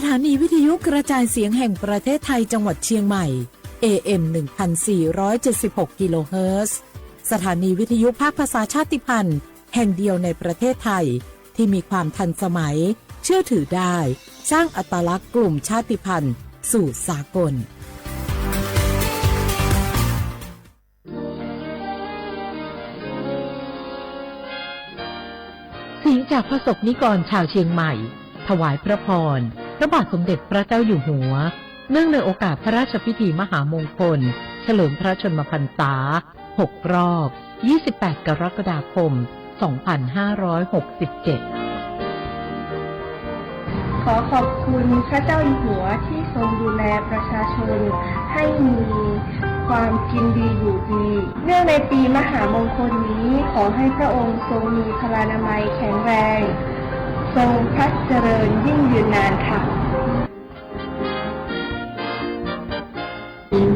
สถานีวิทยุกระจายเสียงแห่งประเทศไทยจังหวัดเชียงใหม่ เอ เอ็ม หนึ่งพันสี่ร้อยเจ็ดสิบหก กิโลเฮิรตซ์ สถานีวิทยุภาคภาษาชาติพันธุ์แห่งเดียวในประเทศไทย ที่มีความทันสมัย เชื่อถือได้ สร้างอัตลักษณ์กลุ่มชาติพันธุ์สู่สากล เสียงจากพระสงฆ์นิกรชาวเชียงใหม่ ถวายพระพร พระบาทสมเด็จพระเจ้าอยู่หัว เนื่องในโอกาสพระราชพิธีมหามงคล เฉลิมพระชนมพรรษา หก รอบ ยี่สิบแปด กรกฎาคม สองพันห้าร้อยหกสิบเจ็ด ขอขอบคุณพระเจ้าอยู่หัวที่ทรงดูแลประชาชนให้มีความกินดีอยู่ดี เนื่องในปีมหามงคลนี้ ขอให้พระองค์ทรงมีพลานามัยแข็งแรง ทรงพระเจริญยิ่งยืนนานค่ะ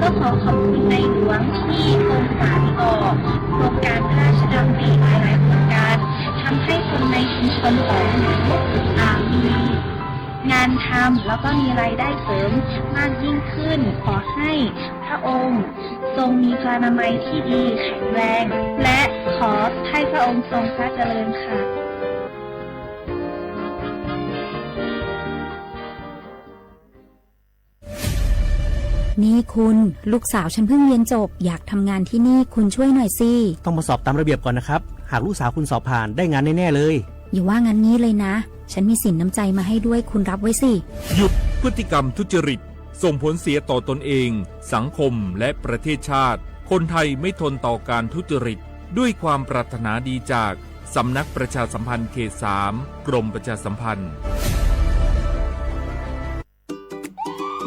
ก็ขอขอบคุณในหลวงที่ทรงสานต่อโครงการพระราชดำริหลายๆโครงการ ทำให้คนในชุมชนของหนูอ่ามีงานทำแล้วก็มีรายได้เสริมมากยิ่งขึ้น ขอให้พระองค์ทรงมีพลานามัยที่ดีแข็งแรง และขอให้พระองค์ทรงพระเจริญค่ะ นี่คุณ ลูกสาวฉันเพิ่งเรียนจบ อยากทำงานที่นี่ คุณช่วยหน่อยสิ ต้องมาสอบตามระเบียบก่อนนะครับ หากลูกสาวคุณสอบผ่านได้งานแน่ๆเลย อย่าว่างั้นงี้เลยนะ ฉันมีสินน้ำใจมาให้ด้วย คุณรับไว้สิ หยุดพฤติกรรมทุจริต ส่งผลเสียต่อตนเอง สังคม และประเทศชาติ คนไทยไม่ทนต่อการทุจริต ด้วยความปรารถนาดีจาก สำนักประชาสัมพันธ์เขตสาม กรมประชาสัมพันธ์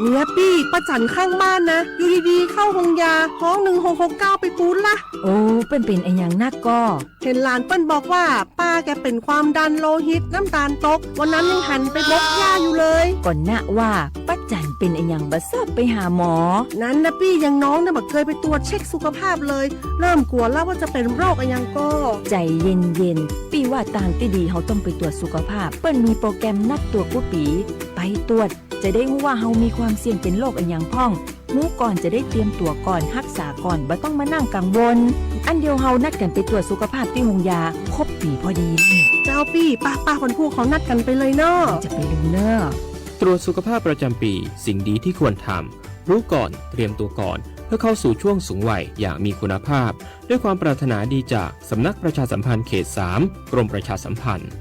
เนี่ยปี้ ป้าจั๋นข้างบ้านนะ อยู่ดีๆ เข้าโฮงยา ฮ้อง หนึ่งหกหกเก้า ไปปู๊ดละ โอ้ เปิ้นเป๋นอะหยังนักก่อ เห็นหลานเปิ้นบอกว่า ป้าแกเป็นความดันโลหิต น้ำตาลตก วันนั้นยังหันไปบกหญ้าอยู่เลย ก่อนนะว่า ป้าจั๋นเป๋นอะหยังบ่ทราบไปหาหมอ นั้นนะปี้ อย่างน้องเนี่ย บ่เคยไปตรวจเช็คสุขภาพเลย เริ่มกลัวแล้วว่าจะเป็นโรคอะหยังก่อ ใจเย็นๆ ปี้ว่าตางตี้ดีเฮาต้องไปตรวจสุขภาพ เปิ้นมีโปรแกรมนัดตรวจกู้ปี ไปตรวจ จะได้ฮู้ว่าเฮามีความเสี่ยงเป็นโรคอะหยังพ่อง ฮู้ก่อนจะได้เตรียมตั๋วก่อน ฮักษาก่อน บ่ต้องมานั่งกังวล อันเดียวเฮานัดกั๋นไปตรวจสุขภาพตี้โฮงยา ครบปีพอดี เจ้าปี้ ป้าๆ คนผู้เขานัดกั๋นไปเลยเนาะ จะไปดูเนอะ ตรวจสุขภาพประจำปี สิ่งดีที่ควรทำ รู้ก่อน เตรียมตัวก่อน เพื่อเข้าสู่ช่วงสูงวัยอย่างมีคุณภาพ ด้วยความปรารถนาดีจากสำนักประชาสัมพันธ์เขตสาม กรมประชาสัมพันธ์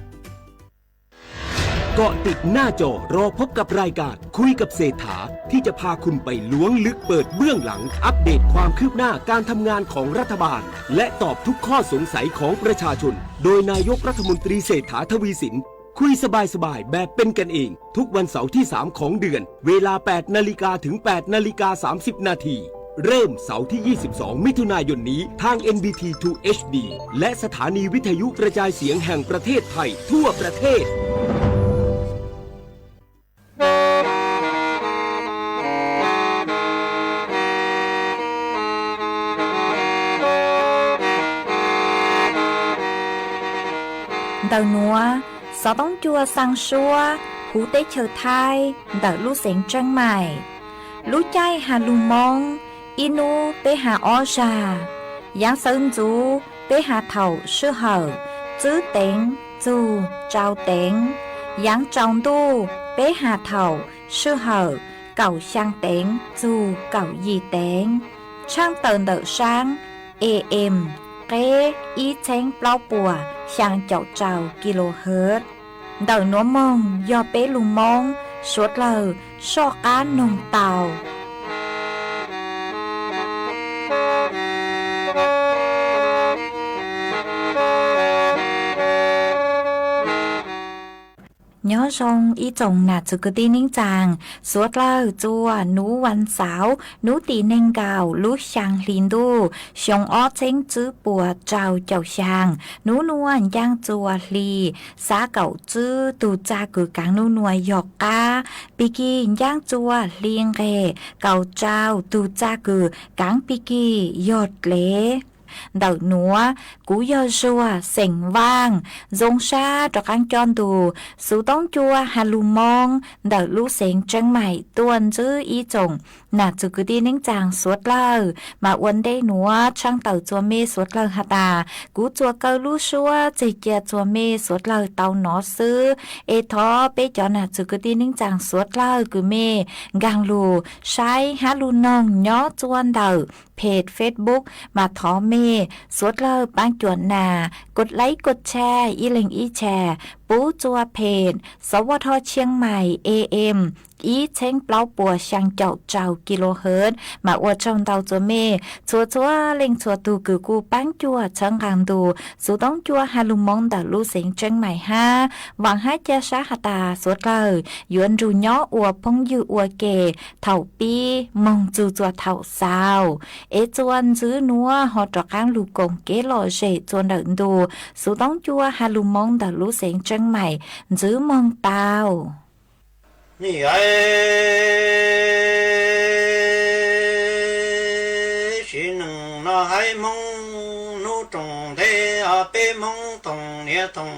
เกาะติดหน้าจอ รอพบกับรายการคุยกับเศรษฐา ที่จะพาคุณไปล้วงลึกเปิดเบื้องหลัง อัปเดตความคืบหน้าการทำงานของรัฐบาล และตอบทุกข้อสงสัยของประชาชน โดยนายกรัฐมนตรีเศรษฐาทวีสิน คุยสบายๆ แบบเป็นกันเอง ทุกวันเสาร์ที่สามของเดือน เวลาแปดนาฬิกาถึงแปดนาฬิกาสามสิบนาที เริ่มเสาร์ที่ยี่สิบสองมิถุนายนนี้ ทาง เอ็น บี ที ทู เอช ดี และสถานีวิทยุกระจายเสียงแห่งประเทศไทยทั่วประเทศ Ntawm nuav, xov toob cua xaa suab huv teb chaws Thaib ntawm lub xeev Tseeb Maim. Lub caij has lug Moob, ib nub peb has ob zag. Yaav sawv ntxuv peb has thaum sij hawm tswb teev txug tsau teev. Yaav tsaus ntuj peb has thaum sij hawm kaum xyaa teev txug kaum yim teev. Tshaaj tawm ntawm saab A M qeb ib txheeb plaub puas xyaa caum rau kilohertz. Ntawm nuav moog yog peb lug Moob, suav dlawg soj qaab noog tau. Nyob zoo ib tsoom nam txiv kwv tij neej tsaa, suav dlawg txua nub vas xauv nub tim neeg nkaum lub xyaa hli ntuj xyoo ob txheeb tswb puas rau caum xyaa. Nub nua ncaaj txua hli xav kaum tswb tug txag kws kaav nub nua yog qaab, pig kig ncaaj txua hli nqeg kaum rau tug txag kws kaav pig kig yog dlev. ntawm nuav. Kuv yog Zuag xeem Vaaj, zoo sab rov qaab coj ntu xuv toob cua has lug Moob ntawm lub xeev Tseeb Maim tuaj ntsib ib tsoom nam txwv kwv tij neeb tsaa suav dlawg. Mas ua ntej nuav tshaaj tawm txuas mej suav dlawg has tas, kuv txuas kaw lub suab txeg cia txuas mej suav dlawg tau nov xwb. Es thov peb cov nam txwv kwv tij neeb tsaa suav dlawg kws mej nkaag lug saib hab lug noog nyob txuaj ntawm page Facebook, mas thov mej suav dlawg paab cuam nas kua laib kua tshaj ib leeg ib tshaj pub txuaj page Sov Vaj Thoj Tshiab Mais A M ib txheeb plaub puas xyaa caum rau kilohertz. Mas ua tsaug ntau txuas mej txhua txhua leej txhua tug kws kuj paab cuam txhawb nqaa ntu xuv toob cua has lug Moob ntawm lub xeev Tseeb Mais hab. Vaam hab ca sab has tas suav dlawg yuav nrug nyob ua phooj ywg ua ke thaum pib moog txug txuas thaum xaus. Es txuas ntxiv nuav ho rov qaab lug koom kev lom zem txuas ntawm ntu xuv toob cua has lug Moob ntawm lub xeev Tseeb Mais ntxiv moog tau. Nim ib sim neej no haiv Hmoob hnub roos ntej, peb Hmoob toom niam toom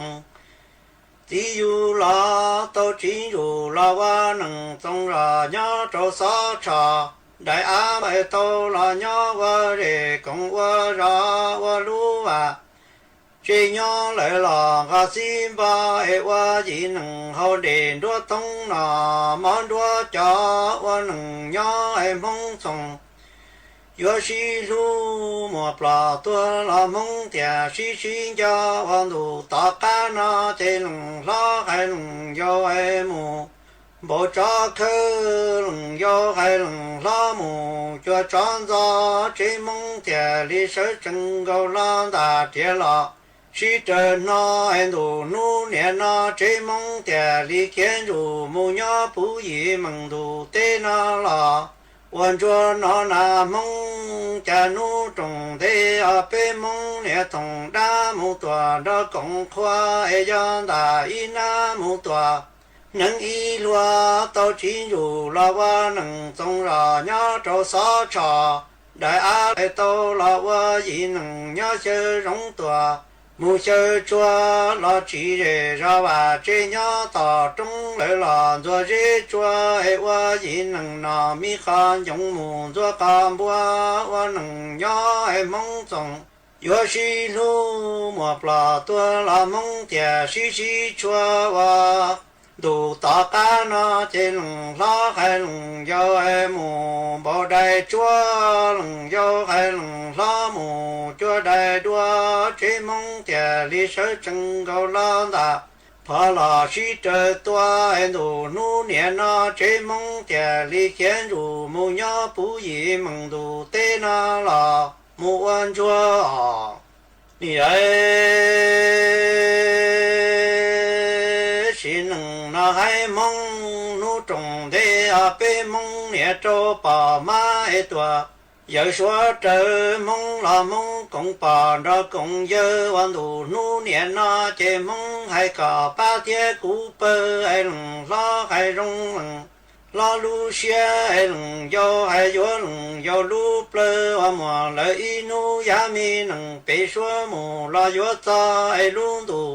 txiv yug los tau tsiv ntsum los ua neej txoos zos nyob rau Xov Tshos, daim av tau los nyob ua zes koom ua zos ua lub vam. Tsev nyob lawv los nqos xib npog es ua yim neej haus dej nruab thoob no, mob nruab cov ua neej nyob es Hmoob txoos. Yuav sib hlub muas plom tuag los Hmoob tias sib sib nco, ua ntu tom qab no ces leej hlob hais leej yau es mus npau tsov khawb, leej yau hais leej hlob mus cuag tsov ntxo, tsev Hmoob thiaj li sawv tsees nkaus los ntag. Riam los sib raws hno es ntu hnub niam no tsev Hmoob thiaj li khiav ntsug mus nyob puv yim meej ntu teb no los ua ntsuag no na Hmoob. Cas hnub roos ntej peb Hmoob niam thoom dab mus tuam nrog koom qhua, es yog ntawm ib nab mus tuam neeb ib hlua tau tsiv ntsum los ua neej txoos zos nyob rau Xov Tshos, daim av tau los ua yim neej nyob xyaw zoov tuam mus xyaw tsua los tsiv zes zog vam, tsev nyob tom roob lawv los ntxuag zeb tsua es ua yim neej no mi qhov ncoov mus ntxuag qhov npua, ua neej nyob es Hmoob txoos. Yuav sib hlub muas plom tuag los Hmoob tias sib sib tshuav ua ntu tom qab no ces leej hlob hais leej yau es mus npau dais tsuab, leej yau hais leej hlob mus cuag dais dua, tsev Hmoob thiaj li sawv tsees nkaus los ntag. Phov los sib raws tua es ntu hnub niam no tsev Hmoob thiaj li khiav ntsug mus nyob puv yim meej ntu teb no los mus ua ntsuag os. Nim ib sim neej no haiv Hmoob hnub roos ntej, peb Hmoob niam rau pog mab es tuam yawm suav raws Hmoob los Hmoob koom pog nrog koom yawg, ua ntu hnub niam no ces Hmoob hais kom pab thiab kuv pawg es leej hlob hais zoo, leej hlob lub siab es leej yau hais yuav leej yau lub plawg, ua muag lawv ib hnub yav mi neej pem suab mus los yuav txog es lub ntuj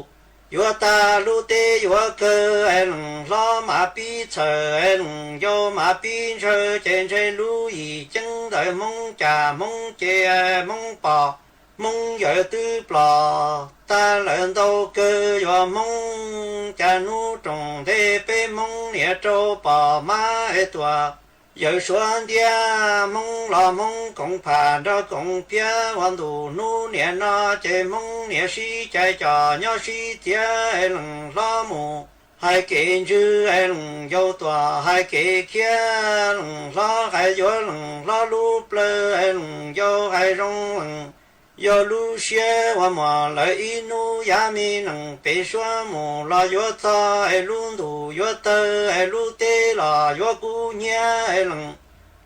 yuav tag, lub teb yuav kawg es leej hlob mam pib txhawj es leej yau mam pib ntshaw, ces ntshe lub yim ceeb ntawm Hmoob cas Hmoob cem Hmoob pom, Hmoob yawm twb plom tag lawm ntau kawg. Yuav Hmoob cas hnub roos ntej peb Hmoob niam rau pog mab es tuam yawm suav ntiab, Hmoob los Hmoob koom pham nrog koom phiab, ua ntu hnub niam no ces Hmoob niam sib cais cos nyob sib txiav es leej hlob mus hais kev ntswg es leej yau tuam hais kev khiav, leej hlob hais yuav leej hlob lub plawg es leej yau hais zoo, leej yau lub siab, ua muag lawv ib hnub yav mi neej pem suab mus los yuav txog es lub ntuj yuav tawg es lub teb los yuav kub hnyiab es leej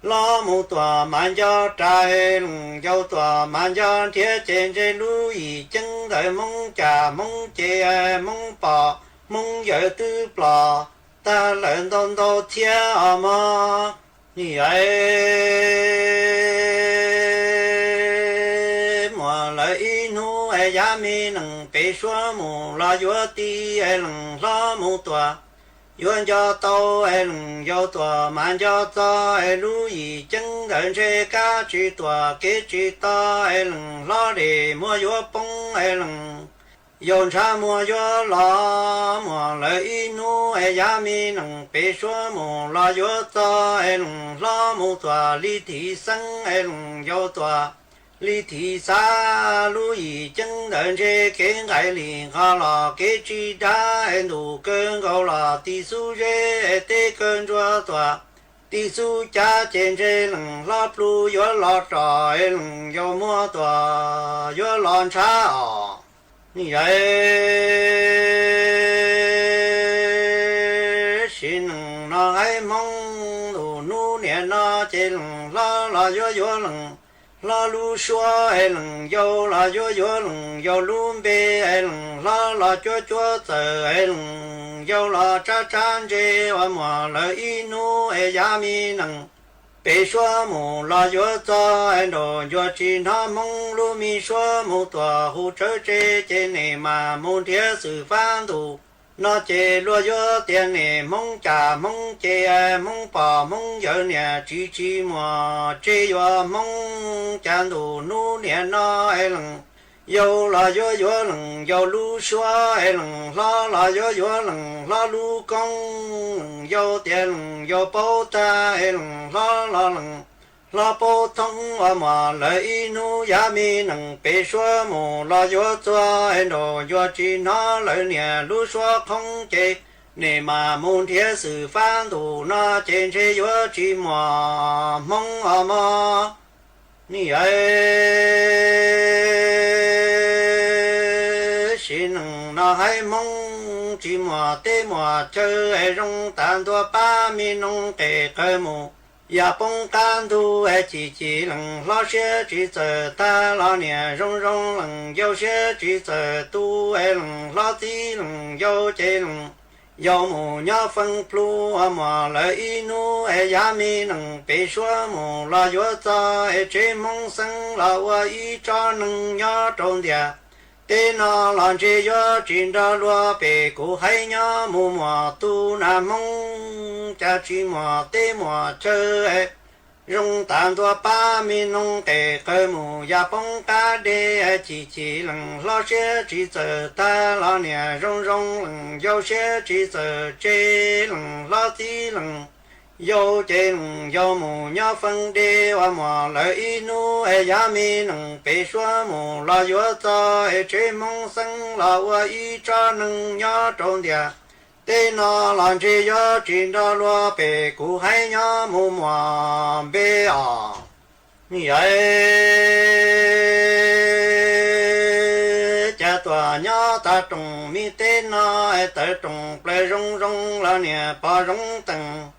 hlob mus tuam mas nco rais, leej yau tuam mas nco nrhiav, ces ntshe lub yim ceeb ntawm Hmoob cas Hmoob cem Hmoob pom, Hmoob yawm twb plom tag lawm ntau ntau txhiab os mog. Nim ib lawv ib hnub es yav me nees pem suab mus los yuav ti es lees hlob mus tuam, yuav nco tau es lees yau tuam mas nco txog es lub yim ceeb ntawd ntshe kab tsis tuam kev tsis tau es lees hlob dej muag yuav poob es lees yau ntshav muag yuav los muag lawv ib hnub es yav me nees pem suab mus los yuav txog es lees hlob mus tuam li thim xeeb es lees yau tuam li thim xav. Lub yim ceeb ntawd ntshe kev nqaim lim nqho los kev tsis dab es ntuj kawg nkaus los ti xub zeb es teb kawg ntsuag tuam ti xub cav ces ntshe lees hlob plhu yuav los rom es lees yau muag tuam yuav los ntshav os. Yawm sis nees no haib Hmoob ntuj hnub niam no ces lees hlob los yuav yuav lees hlob lub suab es lees yau los yuav yuav lees yau lub npe es lees hlob los cuab cuab txawm es lees yau los tsab tsab ntse ua muag lawv ib hnub es yav me nees pem suab mus los yuav txog es nraum ncua tsis hnov Hmoob lub me suab mus tuam hu tsawv tse ces nim mas mus nrhiav xwm fab ntuj no ces luag yuav tias nim Hmoob cas Hmoob ces Hmoob pom Hmoob yawm niam tsis tsis muag tseg yuav Hmoob cas ntuj hnub niam no es lees yau los yuav yuav lees yau lub suab es lees hlob los yuav yuav lees hlob lub koob, lees yau tias lees yau paub tag es lees hlob los lees hlob paub thoob ua muag lawv ib hnub yav me nees pem suab mus los yuav txog es nraum ncua tsis hnov lawv niam lub suab qhoob ces nim mas mus nrhiav xwm fab ntuj no ces ntshe yuav tsis muag Hmoob os mog. Yawm sis nees no haib Hmoob tsis muaj teb muaj chaw es zoo tas ntua pab me noog qes qawg mus. Yam poob qab ntug es chim chim lees hlob siab tsis txawm tag los niam zoo zoo lees yau siab tsis txawm tu es lees hlob txib lees yau ces lees yau mus nyob feej plhu ua muag lawv ib hnub es yav me nees pem suab mus los yuav txog es tsev Hmoob xeeb los ua ib tsob neeg nyob rau ntiaj teb no los ntshe yuav tsis nrog luag pem kuv haib nyob mus muag tu nas Hmoob cas tsis muaj teb muaj chaw zoo tas ntua pab me noog qes qawg mus yam poob qab dej chim chim lees hlob siab tsis txawm tag los niam zoo zoo lees yau siab tsis txawm tseg lees hlob txib lees yau ces lees yau mus nyob feej dej ua muag lawv ib hnub es yav me nees pem suab mus los yuav txog es tsev Hmoob xeeb los ua ib tsob neeg nyob rau ntiaj teb no los ntshe yuav tsis nrog luag pem kuv haib nyob mus muag npe os. Yawm sis cas tuaj nyob tag rooj me teb no es tawv rooj plaws zoo zoo los niam pom zoo tees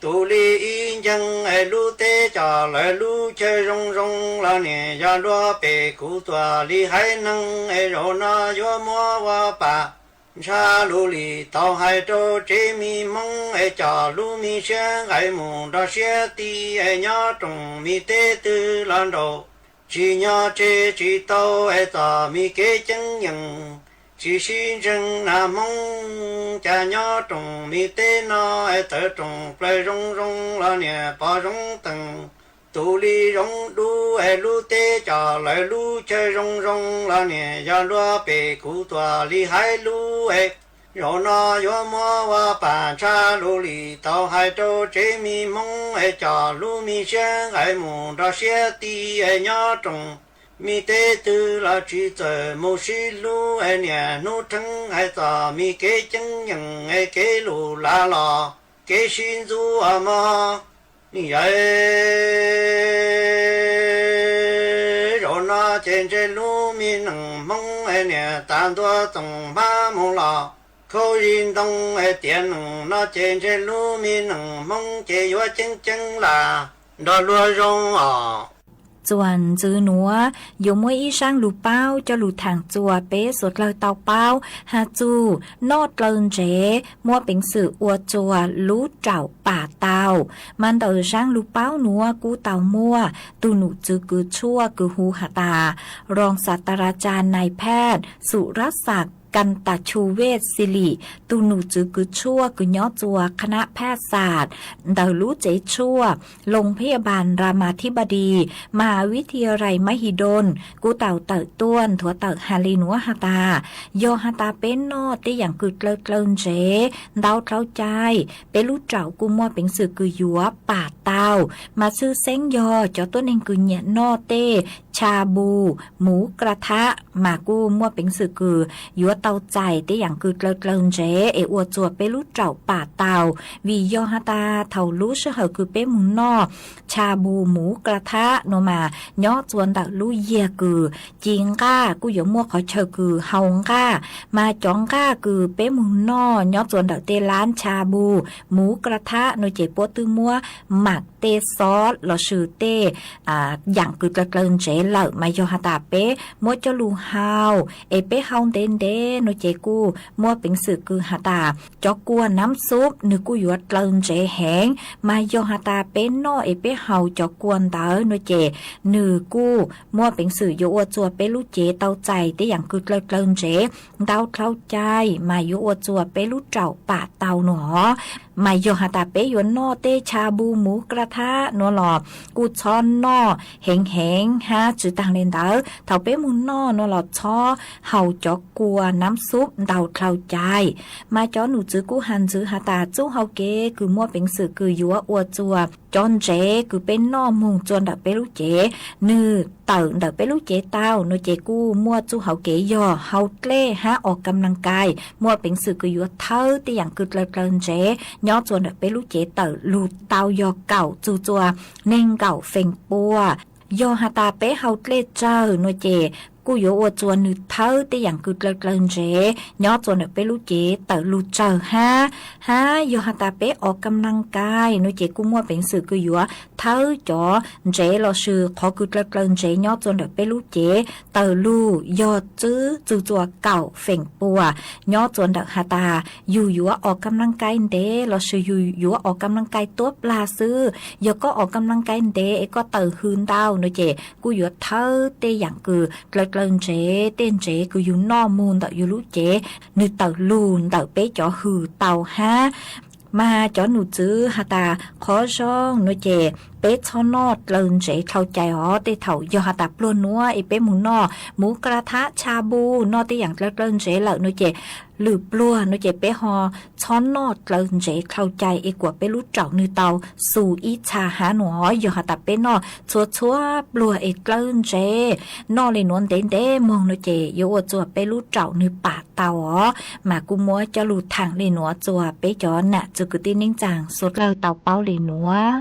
tus li ib nceeg es lub teb coj lawv lub chaw zoo zoo los niam yog luag pem kuv tuaj li haib neeg es zaum no yuav muab ua pam ntsha lus li tau hais rau tsev me Hmoob es coj lub me siab nqaim mus nrog siab ti es nyob rooj me teb twg los nraum tsis nyob tseg tsis tau es txom me kev ceeb yees tsis sib ntseeg nas Hmoob cas nyob rooj me teb no es tawv rooj plaws zoo zoo los niam pom zoo tees tus li zoo dub es lub teb coj lawv lub chaw zoo zoo los niam yog luag pem kuv tuaj li haib lub es zaum no yuav muab ua pam ntsha lus li tau hais rau tsev me Hmoob es coj lub me siab nqaim mus nrog siab ti es nyob rooj me teb twg los tsis txawm mus sib hlub es niam hnub rheeb hais txog me kev ceeb yees es kev lus lav los kev sib ntxub os mog. Yawm sis zaum no ces ntshe lub me nees Hmoob es niam tas ntua txoos hmab mus los khaub zig ntoo es tiav nees no ces ntshe lub me nees Hmoob ces yuav ceeb ceeb lam nrog luag zoo os. Txuas ntxiv nuav yuav muab ib zaab lug paub coj lug thaam txuas peb suav dlawg tau paub hab txug noj dlaw ntsev muaj peev xwm ua txuas lub raum pam tau. Mas ntawm zaab lug paub nuav kuj tau muaj tug num txwv kws tshuaj kws hu has tas รองศาสตราจารย์นายแพทย์ สุรศักดิ์ กันตชูเวชศิริ, tug num txwv kws tshuaj kws nyob txuas คณะแพทยศาสตร์ ntawm lub tsev tshuaj โรงพยาบาลรามาธิบดี มหาวิทยาลัยมหิดล kuj tau tawm tuaj nthuav tawm has le nuav has tas, yog has tas peb noj tej yaam kws dlaw dlaw ntsev ntau dlau cai, peb lub raum kuj muaj peev xwm kws yuav pam tau. Mas tshwj xeeb yog cov tuab neeg kws nyiam noj tej ชาบู หมูกระทะ mas kuj muaj peev xwm kws yuav tau txais tej yaam kws dlaw dlaw ntsev es ua txuas peb lub raum pam tau. Vim yog has tas thaum lub sij hawm kws peb moog noj ชาบู หมูกระทะ nuav mas nyob txuas ntawm lub yiag kws ci nqaj kuj yuav muaj qhov chaw kws hau nqaj. Mas cov nqaj kws peb moog noj nyob txuas ntawm tej lab ชาบู หมูกระทะ nuav ces puab twb muab mam tej xob lossis tej yaam kws dlaw dlaw ntsev lawm, mas yog has tas peb muab coj lug hau es peb hau ntev ntev nuav ces kuj muaj peev xwm kws has tas cov kua น้ำซุป nwg kuj yuav dlaw ntsev heev. Mas yog has tas peb noj es peb hau cov kua ntawd nuav ces nwg kuj muaj peev xwm yuav ua txuas peb lub cev tau txais tej yaam kws dlaw dlaw ntsev ntau dlau cai, mas yuav ua txuas peb lub raum pam tau nuav os. Mas yog has tas peb yuav noj tej ชาบู หมูกระทะ nuav los kuj txhob noj heev heev hab tsi taag le ntawd, thaum peb moog noj nuav los txhob hau cov kua น้ำซุป ntau dlau cai. Mas cov num txwv kuj has ntxiv has tas txuj hau kev kws muaj peev xwm kws yuav ua txuas cov ntsev kws peb noj moog txuas ntawm peb lub cev, nwg tawm ntawm peb lub cev tau nuav ces kuj muaj txuj hau kev yog hau dlej hab ออกกำลังกาย muaj peev xwm kws yuav thawb tej yaam kws dlaw dlaw ntsev nyob txuas ntawm peb lub cev tawm lug tau yog kaum txug txuas neeg nkaum feem pua. Yog has tas peb hau dlej tsawg nuav ces kuj yuav ua txuas nwg thawb tej yaam kws dlaw dlaw ntsev nyob txuas ntawm peb lub cev tawm lug tsawg hab. Hab yog has tas peb ออกกำลังกาย nuav ces kuj muaj peev xwm kws yuav thawb cov ntsev lossis qhov kws dlaw dlaw ntsev nyob txuas ntawm peb lub cev tawm lug yog tswb txug txuas kaum feem pua. Nyob txuas ntawm has tas yug yuav ออกกำลังกาย ntev lossis yug yuav ออกกำลังกาย tuab plag xwb, yog koj ออกกำลังกาย ntev es koj tawm hws ntau nuav ces kuj yuav thawb tej yaam kws dlaw dlaw ntsev, tej ntsev kws yug noj moog ntawm yug lub cev, nwg tawm lug ntawm peb cov hws tau hab. Mas cov num txwv has tas qhov zoo nuav ces peb txhob noj dlaw ntsev dlau cai os. Tej thaum yog has tas pluag nuav es peb moog noj หมูกระทะ ชาบู noj tej yaam dlaw dlaw ntsev lawm nuav ces lwm pluag nuav ces peb ho txhob noj dlaw ntsev dlau cai es kuas peb lub raum nwg tau xu ib txha hab nuav. Yog has tas peb noj txhua txhua pluag es dlaw ntsev noj le nuav ntev ntev moog nuav ces yuav ua txuas peb lub raum nwg pam tau os. Mas kuj muab coj lug thaam le nuav txuas peb cov nam txiv kwv tij neej tsaa suav dlawg tau paub le nuav.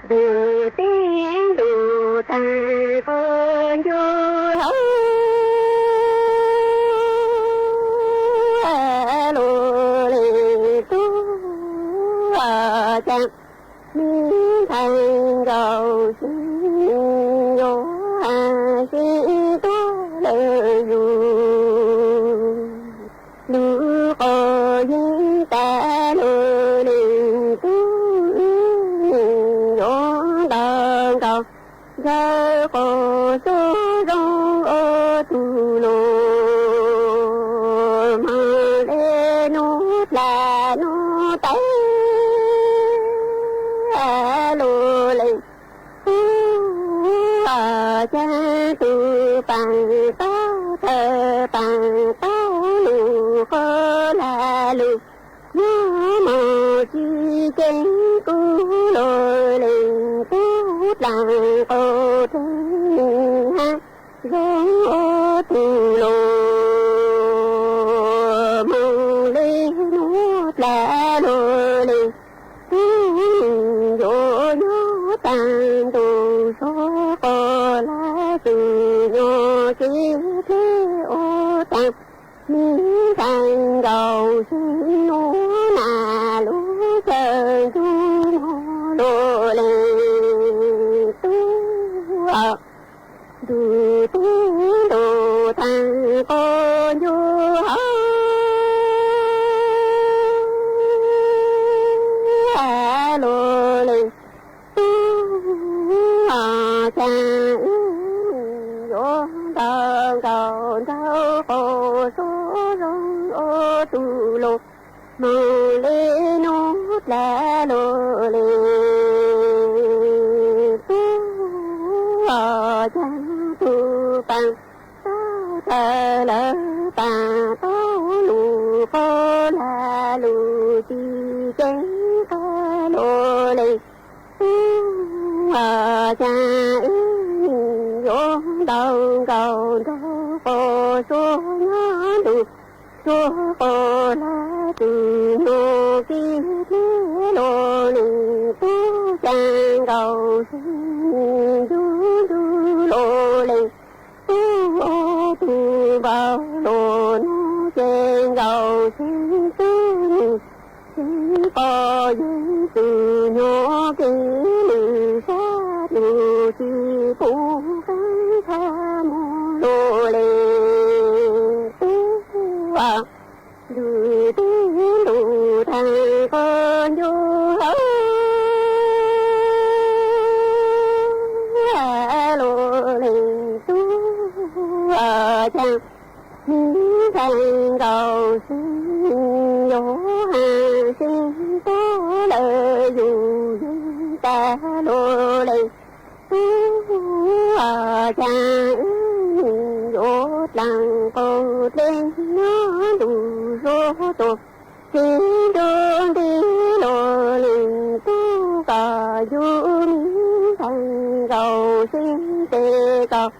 Tus tib ntus tag qo ncuj hauv lus leej tub, cas me ntxhais nkaus xwb yuav sib tuaj lawm yus. Lub qhov yeeb tas lus leej tub, yuav nto nkaus ntawm qhov xub zoo ua tus lus. Mas le hnub dlav hnub tais lus leej tub, cas tus paas taub taw paas taub lus qhov lag lus, nyob mus tsis ceev kuv lus leej tub dlaag qhov dlej hab zoo ua tus lus. Mas le hnub dlav lus leej tub, yuav nyob taag ntuj suav qhov laj txwm nyob kev dleb ua taag. Me ntxhais nkaus xwb nuav nas lub chaw ncuj moog lus leej tub, ntuj teb ntuj taag qo ncuj hauv lus leej tub, cas wb yuav nto nkaus nraug qhov suav zoo ua tus lus. Mas le hnub dlav lus leej tub, cas tus paas taub taw lawv paas taub lus qhov lag lus tsis ceev qab lus leej tub, cas wb yuav nto nkaus nraug qhov suav nyob ntuj suav qhov laj txwm nyob kev dleb lus leej tub, cas nkaus xwb ncuj ncuj lus leej tub, ua tus npau lus nuav ces nkaus xwb tub nws tseem pom yeej txwm nyob kev lwm sab lug tsis pum qeeb txhaj muag lus leej tub, ntuj teb ntuj taag qo ncuj hauv lus leej tub, cas me ntxhais nkaus xwb yuav has sib tuaj lawm yus yeej tas lus leej tub, cas wb yuav dlaag qhov dlej nyob ntuj suav tuaj. Sib nrug nti lus leej tub, kom yus me ntxhais nkaus xwb tes kom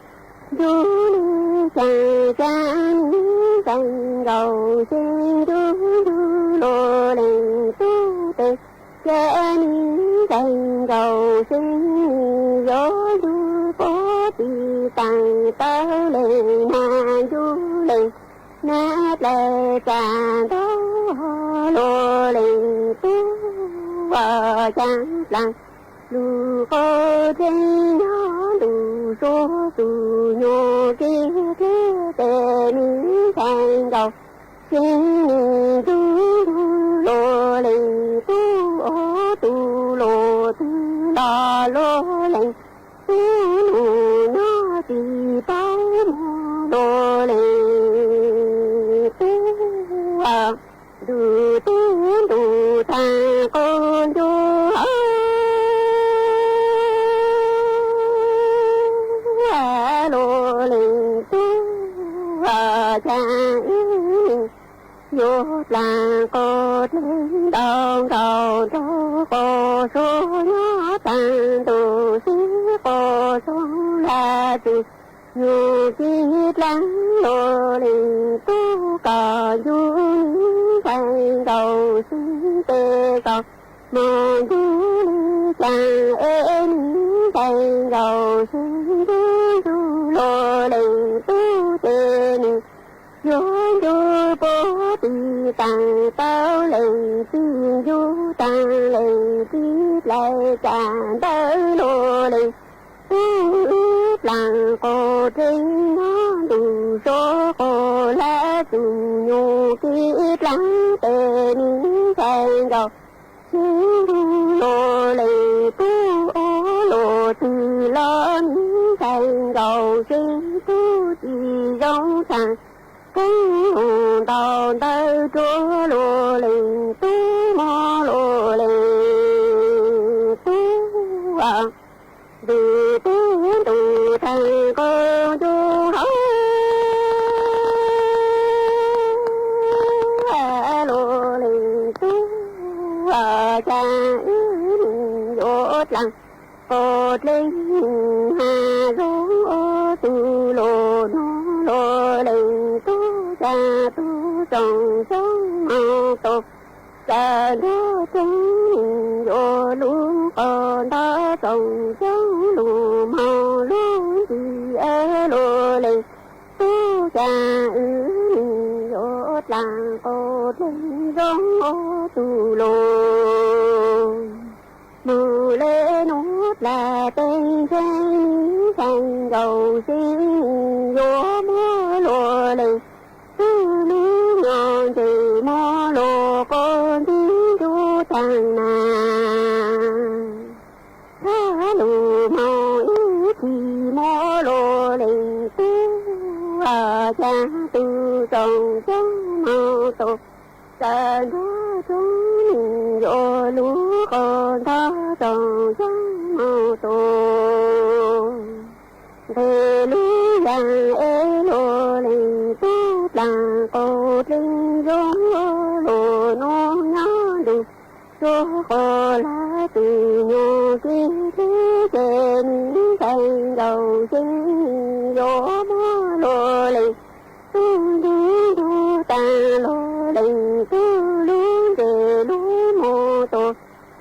yus le caag, cas me ntxhais nkaus xwb ncuj ncuj lus leej tub tes, cas me ntxhais nkaus xwb yuav ncuj puab tis taag tawv leej nag ncuj leej nag dlawg tsaam ntaub lus leej tub, cas dlaag lug qhov dlej nyob ntuj suav txwm nyob kev dleb tes me ntxhais nkaus xwb ncuj ncuj lus leej tub, ua tus lus twg los lus leej tub, nub nyob tsis paub muag lus leej tub, ntuj teb ntuj taag qo ncuj hauv lus leej tub, cas wb yuav dlaag qhov dlej nto nkaus nraug qhov suav nyob taag ntuj sib qhov suav laj txwm nyob kev dlaag lus leej tub, kom yus me ntxhais nkaus xwb tes kom Moog ntsuj li caag es mi ntshai nkaus, sib ntuj ntsuj lug leej tub ces nwg yuav ncu puab tiv taag tau leej txiv, ncu taag leej txiv dlai caj ntawd lug leej tub. Wb dlaag quas dlej nyob ntuj sua quas hlab, txug nyuas kev dlaag tes mi ntshai nkaus, sib ntuj lug leej tub. Ob lug twg los mi ntshai nkaus, sib tub ci zoo tshaj koob lug ntau ntawd, ruam lug leej tub, mob lug leej tub. Ntws teb ntuj thaaj nkaus ncu hauv lug leej tub, ca wb yuav dlaag quas dlej hab zoo tug lug nub lug leej tub, ca tug tsoom xyoob moog tau. Txawm nrog coob yuav lug quas nrog tsoom xyoob lug moog lug ntxhi lug leej tub, ca wb yuav dlaag quas dlej zoo tug lug. Moog le nuav dlaag teg ntshe mi ntshai nkaus, sib yuav muab lug leej tub lub nyob ntsej muag lug quas ntxhi ncu taag naag. Txhaj lug moog ib txhis muab lug leej tub, ca tug tsoom xyoob moog tau. Txawm nrog coob yuav lug quas nrog tsoom xyoob moog tau. Nqe lub yaam es lug leej tub dlaag quas dlej zoo lug nub nyob ntuj sua quas hlab, txug nyuas kev dlaag ces mi ntshai nkaus, sib yuav muab lug leej tub ncu ncu taag lug leej tub lub ntsej lub muag tau.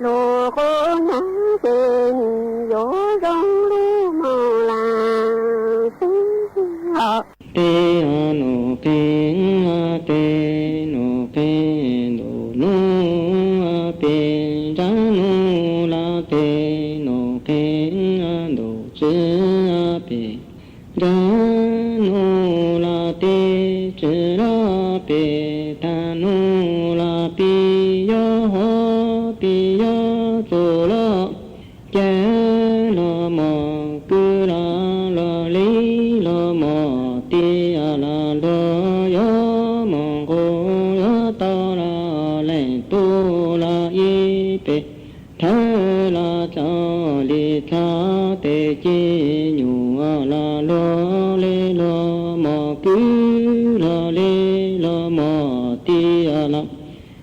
Lug quas nyav ces nwg yuav zoo lub moog laag xwb. Peb nus peb peb nus peb ntuj nub peb nrab nub laj peb nus peb ntuj tsi peb nrab nub laj teb tsi laj peb tag nub laj peb yob hov peb yob txug laj. Ces lug mos kwv laj lug li lug mos tij laj lug yuav moog nqus yuav tau laj leej tub laj ib peb thawj laj dlaab li dlaab tes ci nyuam laj lug li lug mos kwv lug li lug mos tij laj.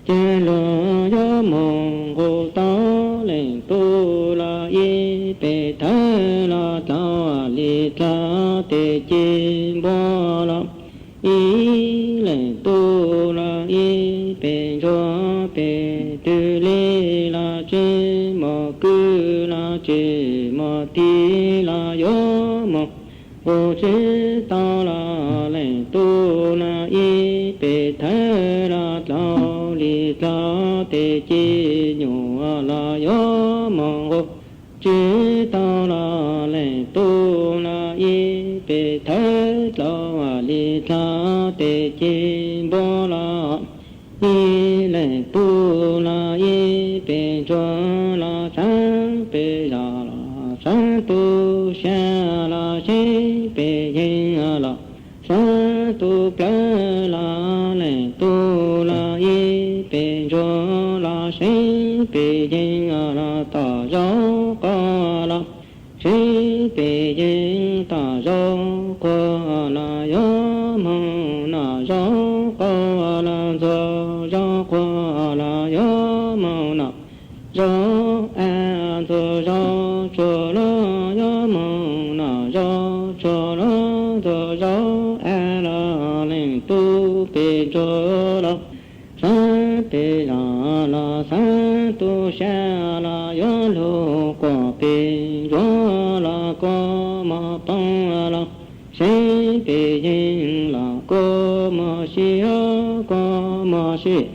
Ces lug yuav moog nqus tau leej tub laj ib peb thawj laj dlaab li dlaab tes ci npua laj. Ib leej tub laj ib peb ntsuag peb twg li laj tsi mos kwv laj tsi mos tij laj yuav moog nqus tsi tau laj leej tub laj ib peb thawj laj dlaab li dlaab tes ci nyuam laj yuav moog nqus tsi tau laj leej tub laj ib peb thawj dlaab li dlaab tes ci npua laj. Ib leej tub laj ib peb ntsuag laj xaab peb zag laj xaab tub xya laj xeeb peb yeej laj xaab tub plawg laj leej tub laj ib peb ntsuag laj xeeb peb yeej laj tom zaub quas laj xeeb peb yeej tom zaub quas laj yuav moog noj zaub quas laj ntxuag zaub quas laj yuav moog noj zaub av ntxuag zaub tsuag laj yuav moog noj zaub tsuag laj ntxuag zaub av laj leej tub peb ntsuag laj xaab peb zag laj xaab tu sab los yuav lug quas pes, yuav los kua muag poob los seb pes yeeg los kua muag sib, kua muag sib.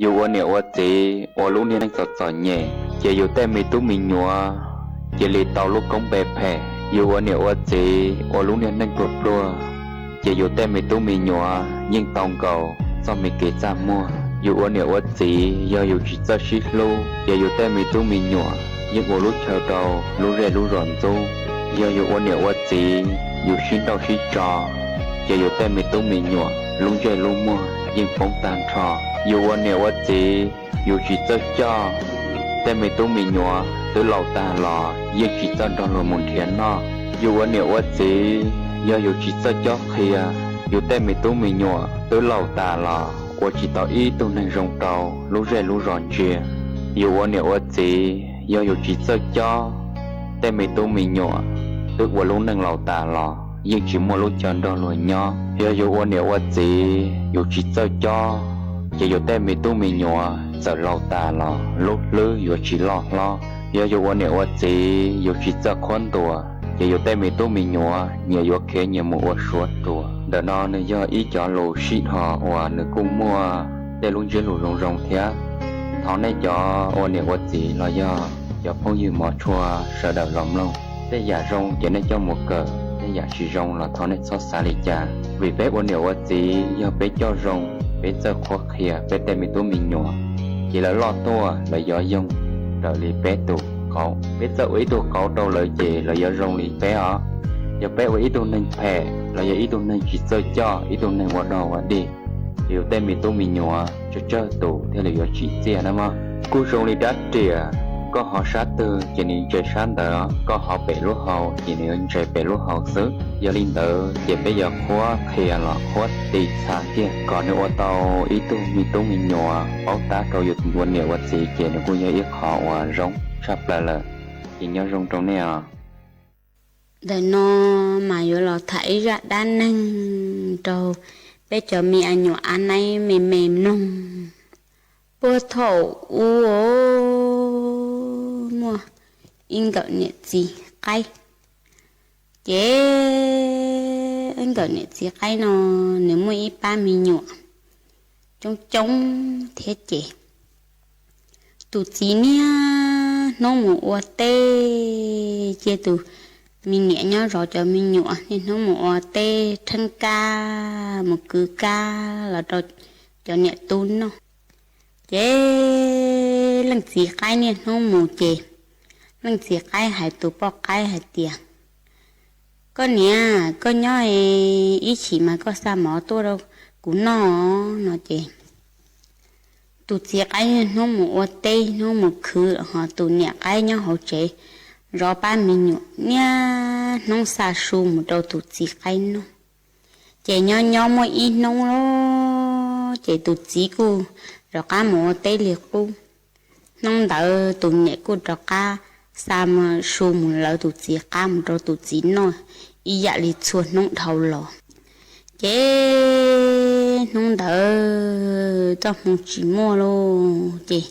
Yus ua niam ua txiv ua lub niag neej txom txom nyem, ces yus tej me tub me nyuam cia li tau lub koob npe phem. Yus ua niam ua txiv ua lub niag neej pluag pluag, ces yus tej me tub me nyuam yeej tau nkaus txoj me kev txaj muag. Yus ua niam ua txiv yog yus tsis txawj sib hlub, ces yus tej me tub me nyuam yeej ua lub chaw rau lub zej lub zos ntxub. Yog yus ua niam ua txiv yus sib nrauj sib tso, ces yus tej me tub me nyuam lub ntsej lub muag yeej poob tag nrho. Yus ua niam ua txiv yus tsis txawj coj, tej me tub me nyuam twb laus tag los yeej tsis txawj nrog luag mus nrhiav noj. Yus ua niam ua txiv yog yus tsis txawj cob qhia, yus tej me tub me nyuam twb laus tas los ua tsis tau ib tug neeg zoo rau lub zej lub zos ntsia. Yus ua niam ua txiv yog yus tsis txawj cob, tej me tub me nyuam twb ua lub neej laus tas los yeej tsis muaj lub chaw nrog luag nyob. Yog yus ua niam ua txiv yus tsis txawj cob, ces yus tej me tub me nyuam txawm laus tas los lub hlwb yuav tsis loj hlob. Yog yus ua niam ua txiv yus tsis txawj qhuab ntuas, ces yus tej me tub me nyuam nyias yuav khiav nyias mus ua suav ruam. Ntawm no nws yog ib cov lus sib dhos uas nws kuj muaj tej lub ntsiab lus zoo zoo thiab. Thov nej cov ua niam ua txiv los yog cov phooj ywg mov tshua sawv daws los mloog. Tej yam zoo ces nej coj mus kawm, tej yam tsis zoo los thov nej txhob xav li cas. Vim peb ua niam ua txiv yog peb coj zoo, peb txawj qhuab qhia peb tej me tub me nyuam, ces lawv loj tuaj lawv yuav yoog raws li peb tus qauv. Peb txawj ua ib tug qauv rau lawv ces lawv yuav zoo li peb os. Yog peb ua ib tug neeg phem los yog ib tug neeg tsis txawj coj, ib tug neeg ua dog ua dig, ces yus tej me tub me nyuam tsawg tsawg tus thiaj li yuav tsim txiaj na mog. Kuj zoo li rab riam, Koj hov sab twg ces nws ntse sab ntawd, koj hov pem lub hau ces nws yuav ntse pem lub hau xwb. Yog li ntawd ces peb yuav qhuab qhia los qhuab ti txha kiag kom nws ua tau ib tug me tub me nyuam paub tab rau yus ua niam ua txiv ces nws kuj yog ib qho uas zoo tshaj plaws lawm. Ces nyob zoo rau nej os. Ntawm no mas yuav los tham ib zaj dab neeg rau peb cov me a nyuam a naib me me mloog. Puag thaum ub muaj ib nkawm niam txiv qaib, ces ib nkawm niam txiv qaib no nws muaj ib pab me nyuam coob coob thiab ces tus txiv niaj hnub mus ua teb, cia tus me niam nyob zov cov me nyuam, niaj hnub mus ua teb rheeb kab mus kwv kab los rau cov niam tub noj. Ces leej txiv qaib niaj hnub mus ces leej txiv qaib hais tus poj qaib hais tias, koj niam, koj nyob ib chim mas koj xa mov tuaj rau kuv noj no ces tus txiv qaib niaj hnub mus ua teb hnub mus khwv, ho tus niam qaib nyob hauv tsev zov pab me nyuam niaj hnub xa su mus rau tus txiv qaib noj. Ces nyob nyob muaj ib hnub los ces tus txiv kuj rov qab mus ua teb li qub. Hnub ntawd tus niam kuj rov qab xa su mus lawv tus txiv qab mus rau tus txiv noj ib yam li txhua hnub dhau los. Ces hnub ntawd txoj hmoo tsis muaj lauj, ces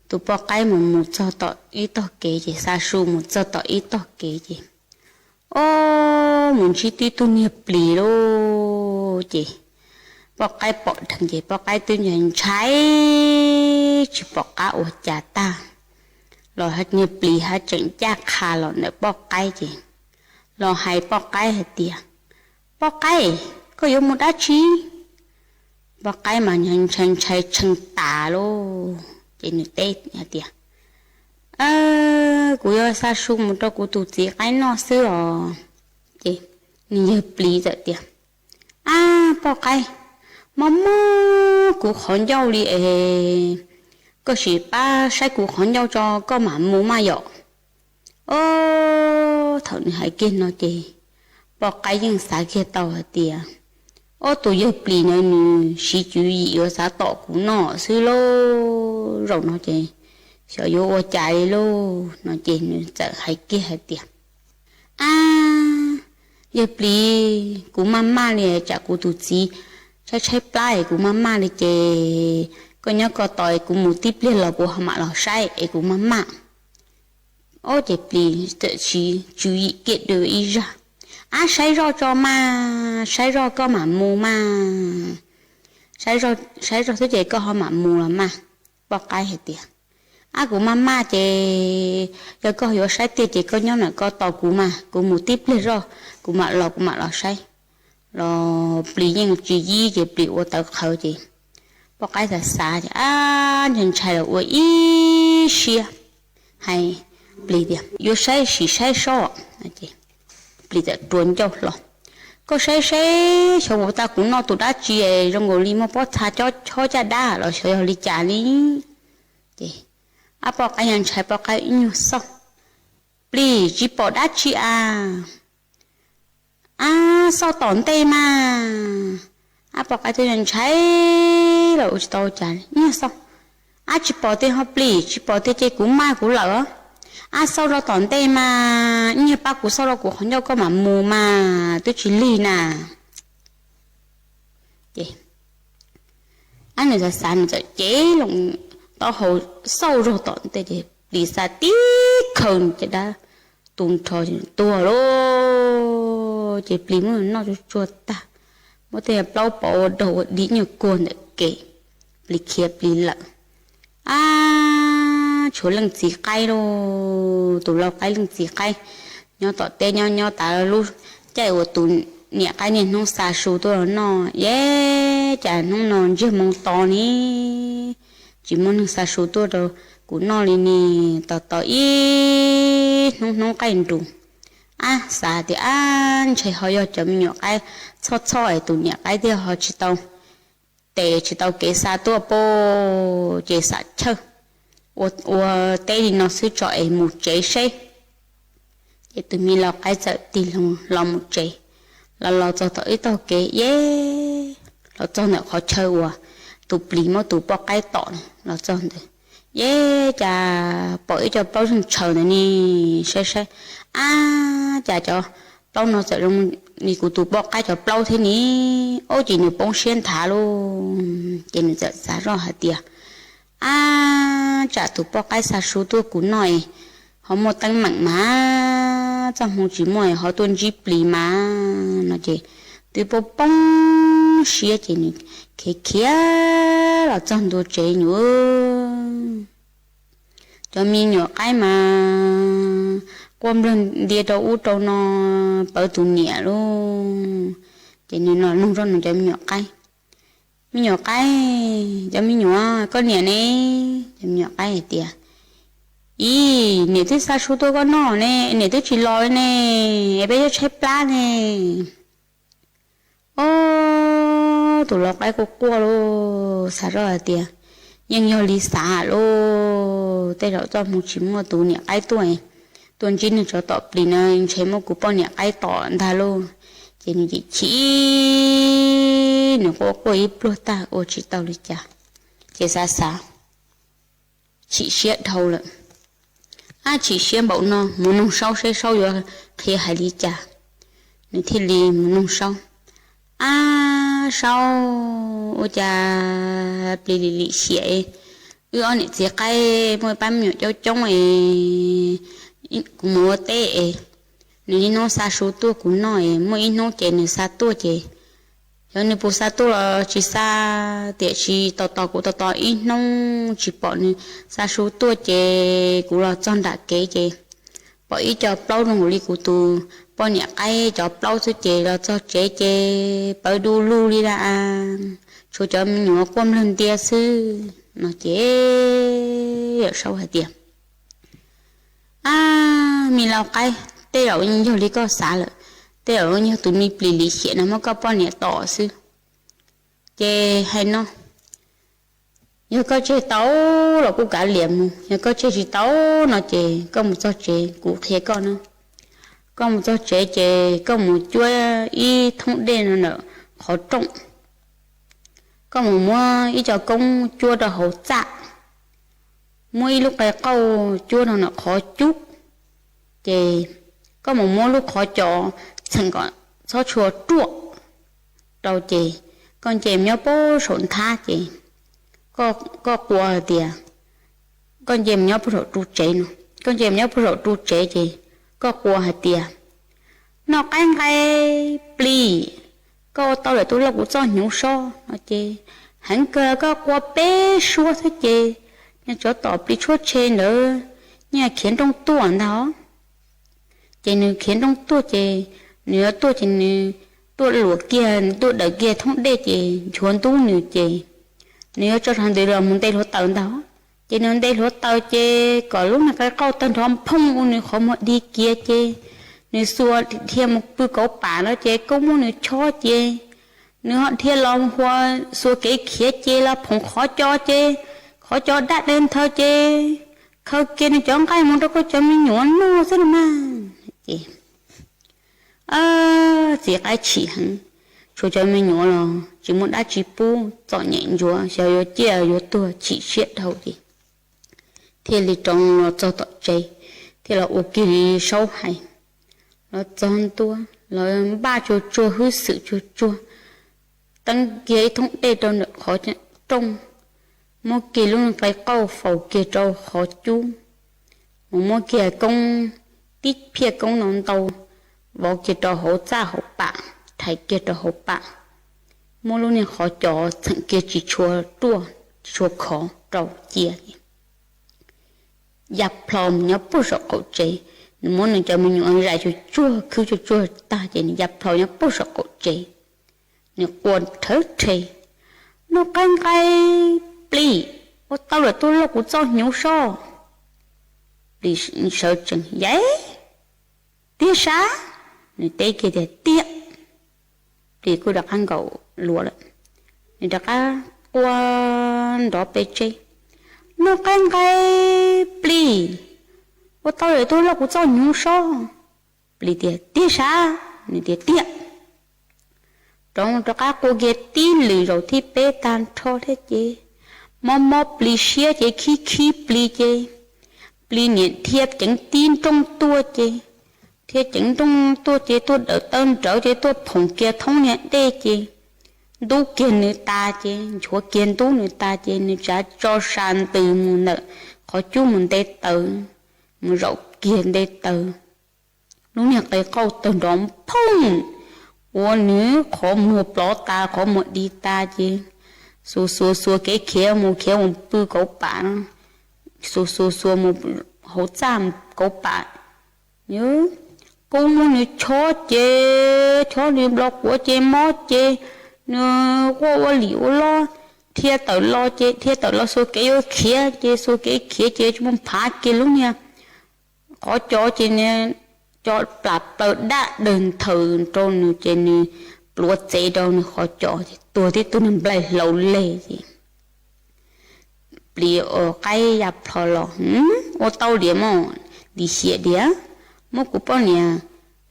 tus poj qaib mus mus txog tom ib tog kev ces xa su mus txog tom ib tog kev ces, ob, mus ntsib tib tug niag plis lauj. Ces poj qaib pom dheev ces poj qaib twb ntshai ntshai tsis pom qab ua cas tag, los niag plis haj tseem ncaj qha los ntawm poj qaib ces los hais poj qaib hais tias, poj qaib, koj yuav mus dab tsi? Poj qaib mas ntshai ntshai tshee tas lauj ces nws teb hais tias, kuv yuav xa su mus rau kuv tus txiv qaib noj xwb os. Ces nws yawg plis txawm tias, ab poj qaib, mob mob kuv qhov ncauj li es koj sim pab saib kuv qhov ncauj tso koj mam mus mas yom. Ob, thaum nws hais kiag no ces poj qaib yeej xav kiag tau hais tias, ob, tus yawg plis no nws siv tswv yim yuav xav tom kuv noj xwb lauj, zaum no ces xyov yuav ua cas li lauj no ces nws txawm hais kiag hais tias, ab, yawg plis, kuv maj maj li tsam kuv tus txiv tshaib tshaib plab es kuv maj maj li ces koj nyob koj tos es kuv mus tib pliag los kuv ho mam los saib es kuv maj maj. Ob, ces plis txawm siv tswv yim kiag dua ib zaj, ab, saib zoj tso mas, saib zoj koj mam mus mas, saib zoj xwb ces koj ho mam mus los mas. Poj qaib hais tias, ab, kuv maj maj ces yog koj yuav saib tiag ces koj nyob ntawm koj tos kuv mas kuv mus tib pliag zoj kuv mam los kuv mam los saib. Los plis yeej tsis yib ces plis ua tawv qhawv ces poj qaib xav xav ces, ab, ntshai ntshai los ua ib siab hais plis tias, yuav saib sim saib soj. Plis txawm rua ncauj hlo, koj saib saib xyov puas tau kuv noj tus dab tsi es zoo nkaus li muaj pob txha chob chob caj dab los xyov yog li cas li. Ces ab, poj qaib ntshai, poj qaib ib nyuag xauj, plis, tsis pom dab tsi a. Ab, xauj tom ntej mas. Ab, poj qaib twb ntshai los ua tsis tau cas, ib nyuag xauj, ab, tsis pom tiag ho plis, tsis pom tiag ces kuv maj kuv lawm. Ab, xauj rau tom ntej mas, ib nyuag pab kuv xauj rau kuv qhov ncauj koj mam mus mas twb tsis lig na. Ces ab, nws xav xav nws txawm cev loo taub hau xauj zog tom ntej ces plis xa tib khaws caj dab tu nrho tuag lauj. Ces plis muab nws noj tsuag tsuag tag, muab tej plaub pov ua daug ua di nyuag kuag ntawm kev, plis khiav plis lawm. Ab, tshuav leej txiv qaib lauj, tus lau qaib leej txiv qaib nyob tom teb nyob nyob tas lub caij uas tus niam qaib niaj hnub xa su tuaj los noj, yeb, cas hnub no ntsiag moo to ni, tsis muaj neeg xa su tuaj rau kuv noj li ni, tos tos ib hnub hnub qaij nrus. Ab, xav tias ab, ntshe ho yog cov me nyuam qaib txhob txhob es tus niam qaib thiaj ho tsis tau tes tsis tau kev xa tuaj pob, ces xam chawj ua teb li no xwb tso es mus tsev seb. Ces tus me lau qaib txawm tig los mus tsev, los los txog tom ib tog kev yeb, los txog ntawm qhov chaw uas tus plis muab tus poj qaib tom los txog ntawd, yeb cas pom ib co plaub zeeg tshaws ntawd ne, saib saib, ab, cas cov plaub no txawm zoo li kuv tus poj qaib cov plaub thiab ne. Ub, ces nws poob siab nthav lauj, ces nws txawm xav zoj hais tias, ab, tsam tus poj qaib xa su tuaj kuv noj es ho muaj teeb meem mas, txoj hmoo tsis muaj ho tuaj ntsib plis mas no ces twb poob poob siab ces nws khiav khiav los txog ntua tsev nws, cov me nyuam qaib mas quaj nplawg ntia rau ub rau no pawv tus niam lauj. Ces nws los nug zoj nws cov me nyuam qaib, me nyuam qaib, cov me nyuam, koj niam ne? Cov me nyuam qaib hais tias, ib, niam twb xa su tuaj koj noj ne, niam twb tsis los ne, peb yuav tshaib plab ne. Ob, tus lau qaib quaj quaj lauj, xav zoj hais tias, yeej yog li xav lauj, tej zaum txoj hmoo tsis muaj tus niam qaib tuaj, tuaj ntsib nws tsov tom plis no ntshe muab kuv poj niam qaib tom ntag lauj. Ces nws chim chim, nws quaj quaj ib pluag tag ua tsis tau li cas, ces xav xav, chim siab dhau lawm. Ab, chim siab npaum no mus noog Saub seb Saub yuav qhia hais li cas. Nws thiaj li mus noog Saub, ab, Saub, ua cas plis lim lim hiam, wb ob niam txiv qaib muaj ib pab me nyuam coob coob es kuv mus ua teb es nws niaj hnub xa su tuaj kuv noj es muaj ib hnub ces nws xa tuaj ces, xyov nws puas xa tuaj los tsis xa, tiam sis tos tos kuv tos tos ib hnub tsis pom nws xa su tuaj ces kuv los txog nram kev ces pom ib co plaub zoo li kuv tus poj niam qaib cov plaub xwb ces los txog tsev ces pawv du lug li lawm, tshuav cov me nyuam quaj nplawg ntia xwb no ces Saub hais tias, ab, me lau qaib, tej zaum yog li koj xav lawm, tej zaum yog tus me plis lim hiam no muab koj poj niam tom xwb. Ces hais no, yog koj tseg tau los kuj kav liam mus, yog koj tseg tsis tau no ces koj mus txog tsev kuv qhia koj no. Koj mus txog tsev ces koj mus cuab ib thoob dej no ntawm qhov rooj, koj mus muab ib co koob cuab rau hauv txaj, muab ib lub qe qauj cuab rau ntawm qhov cub, ces koj mus muab lub qhov cos txheem kom txhob tshua ruaj rau ces koj nce mus nyob puag saum nthab ces koj qua hais tias, koj nce mus nyob puag saum ru tsev no, koj nce mus nyob puag saum ru tsev ces koj qua hais tias, noj qaib nqaij plis, koj ua tau lawm tuaj lauj kuv txoj hnyuv sob no ces heev kawg koj qua peb suab xwb ces niag tsov tom plis tshuab tshe ntawd nyias khiav nrooj tuaj ntag. Ces nws khiav nrooj tuaj ces nws yuav tuaj ces nws tuaj luam kiag, nws tuaj dawm kiag thoob dej ces nchuav ntub nws ces nws yuav tso rau ntawd los mus nte hluav taws ntag. Ces nws nte hluav taws ces kom lub niag qe qauj tawg nrov nphooj ua nws qhov muag dig kiag ces nws xuas dhia mus pw kauv pam no ces koob muab nws chob ces nws ho dhia los hua xuas kev khiav ces los phoom qhov cos ces qhov cos daj dej nthaw ces khaws kiag nws cov nqaij mus rau koj cov me nyuam noj xwb los mas. Ces txiv qaib chim heev, tshuav cov me nyuam los tsis muaj dab tsi pub, txom nyem ntsuav, xyov yuav ciaj yuav tuag, chim siab dhau ces thiaj li rov los txog tom tsev, thiaj los ua kiag li Saub hais. Los txog ntua los npaj tsuag tsuag, hwj xwm tsuag tsuag, teeb kiag ib thoob dej rau ntawm qhov rooj, muab kiag lub qe qauj faus kiag rau qhov cub, mus muab kiag koob, tib phiaj koob no ntau, vov kiag rau hauv txaj hauv pam, rhais kiag rau hauv pam, muab lub niag qhov cos txheem kiag tsis tshua ruaj tsis tshua khov rau cia, ya plho mus nyob puag saum qaum tsev. Nws muab nws cov me nyuam zais tsuag tsuag, khwb tsuag tsuag tag ces nws ya plho nyob puag saum qaum tsev. Nws qua rhawv rhe, noj qaib nqaij plis, ua tau lawm tuaj lauj kuv txoj hnyuv sob. Plis sawv tsees, yaiv, tiag sav? Nws teb kiag tias, tiag. Plis kuj rov qab nkaum luav lawm, nws rov qab qua nrov pem tsev, Noj qaib nqaij, plis, ua tau lawm, tuaj loj kuv txoj hnyuv sob. Plis tias, tiag sav? Nws tias, tiag. Rov rov qab qua kiag tib lwm zaum thib peb tag nrho thiab ces mob mob plis siab ces khib khib plis ces plis niam dhia ceev tib nrooj tuaj ces, dhia ceev nrooj tuaj ces tuaj dawm taw nrawv ces tuaj phoom kiag thoob niag dej ces ntub kiag nws tas ces nchuav kiag ntub nws tas ces nws tsav tso sas ntws mus ntawm qhov cub mus nte taws, mus zaum kiag nte taws. Lub niag qe qauj tawg nrov phooj, ua nws qhov muag plov tas qhov muag di tas ces xuas xuas xuas kev khiav mus khiav mus pw kauv pam, xuas xuas xuas mus hauv txaj kauv pam. Kub muab nws chob ces chob nws nplo quav ces mob ces nws quaj ua lim ua lob, dhia tawm los ces dhia tawm los xuas kev yuav khiav ces xuas kev khiav ces tsis muaj phav kiag lub niag qhov cos ces nws cov plas plaws dab dawg nthaws rau nws ces nws pluav txev rau nws qhov cos ces tuag tib tug niag nplaig hlau leg ces plis ua qaib ya plho los, ua tau diam mog, lim hiam diam, muab kuv poj niam,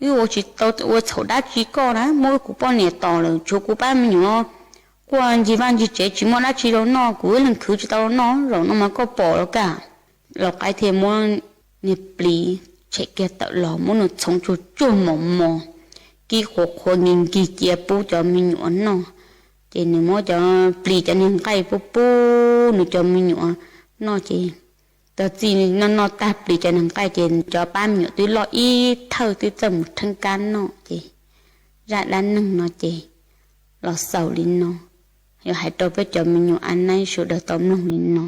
wb ua tsis tau ua txhaum dab tsi koj na, muab kuv poj niam tos lawm tshuav kuv pab me nyuam quaj ncig vaj ncig tsev tsis muaj dab tsi rau noj, kuv ib leeg khwv tsis tau rau noj, zaum no mas koj pom los kaj. Lau qaib thiaj muab niag plis tshem kiag tawm los muab nws txhoov tsuag tsuag mos mos, kib qhuav qhuav nkig nkig cia pub cov me nyuam noj. Ces nws muab cov plis cov niag nqaij pub pub nws cov me nyuam noj ces tag txij noj noj tag plis cov niag nqaij ces cov pab me nyuam twb loj ib thawj twb txawj mus rheeb kab noj ces zaj dab neeg no ces los xaus li no. Yog hais rau peb cov me nyuam a naib sawv daws tau mloog li no.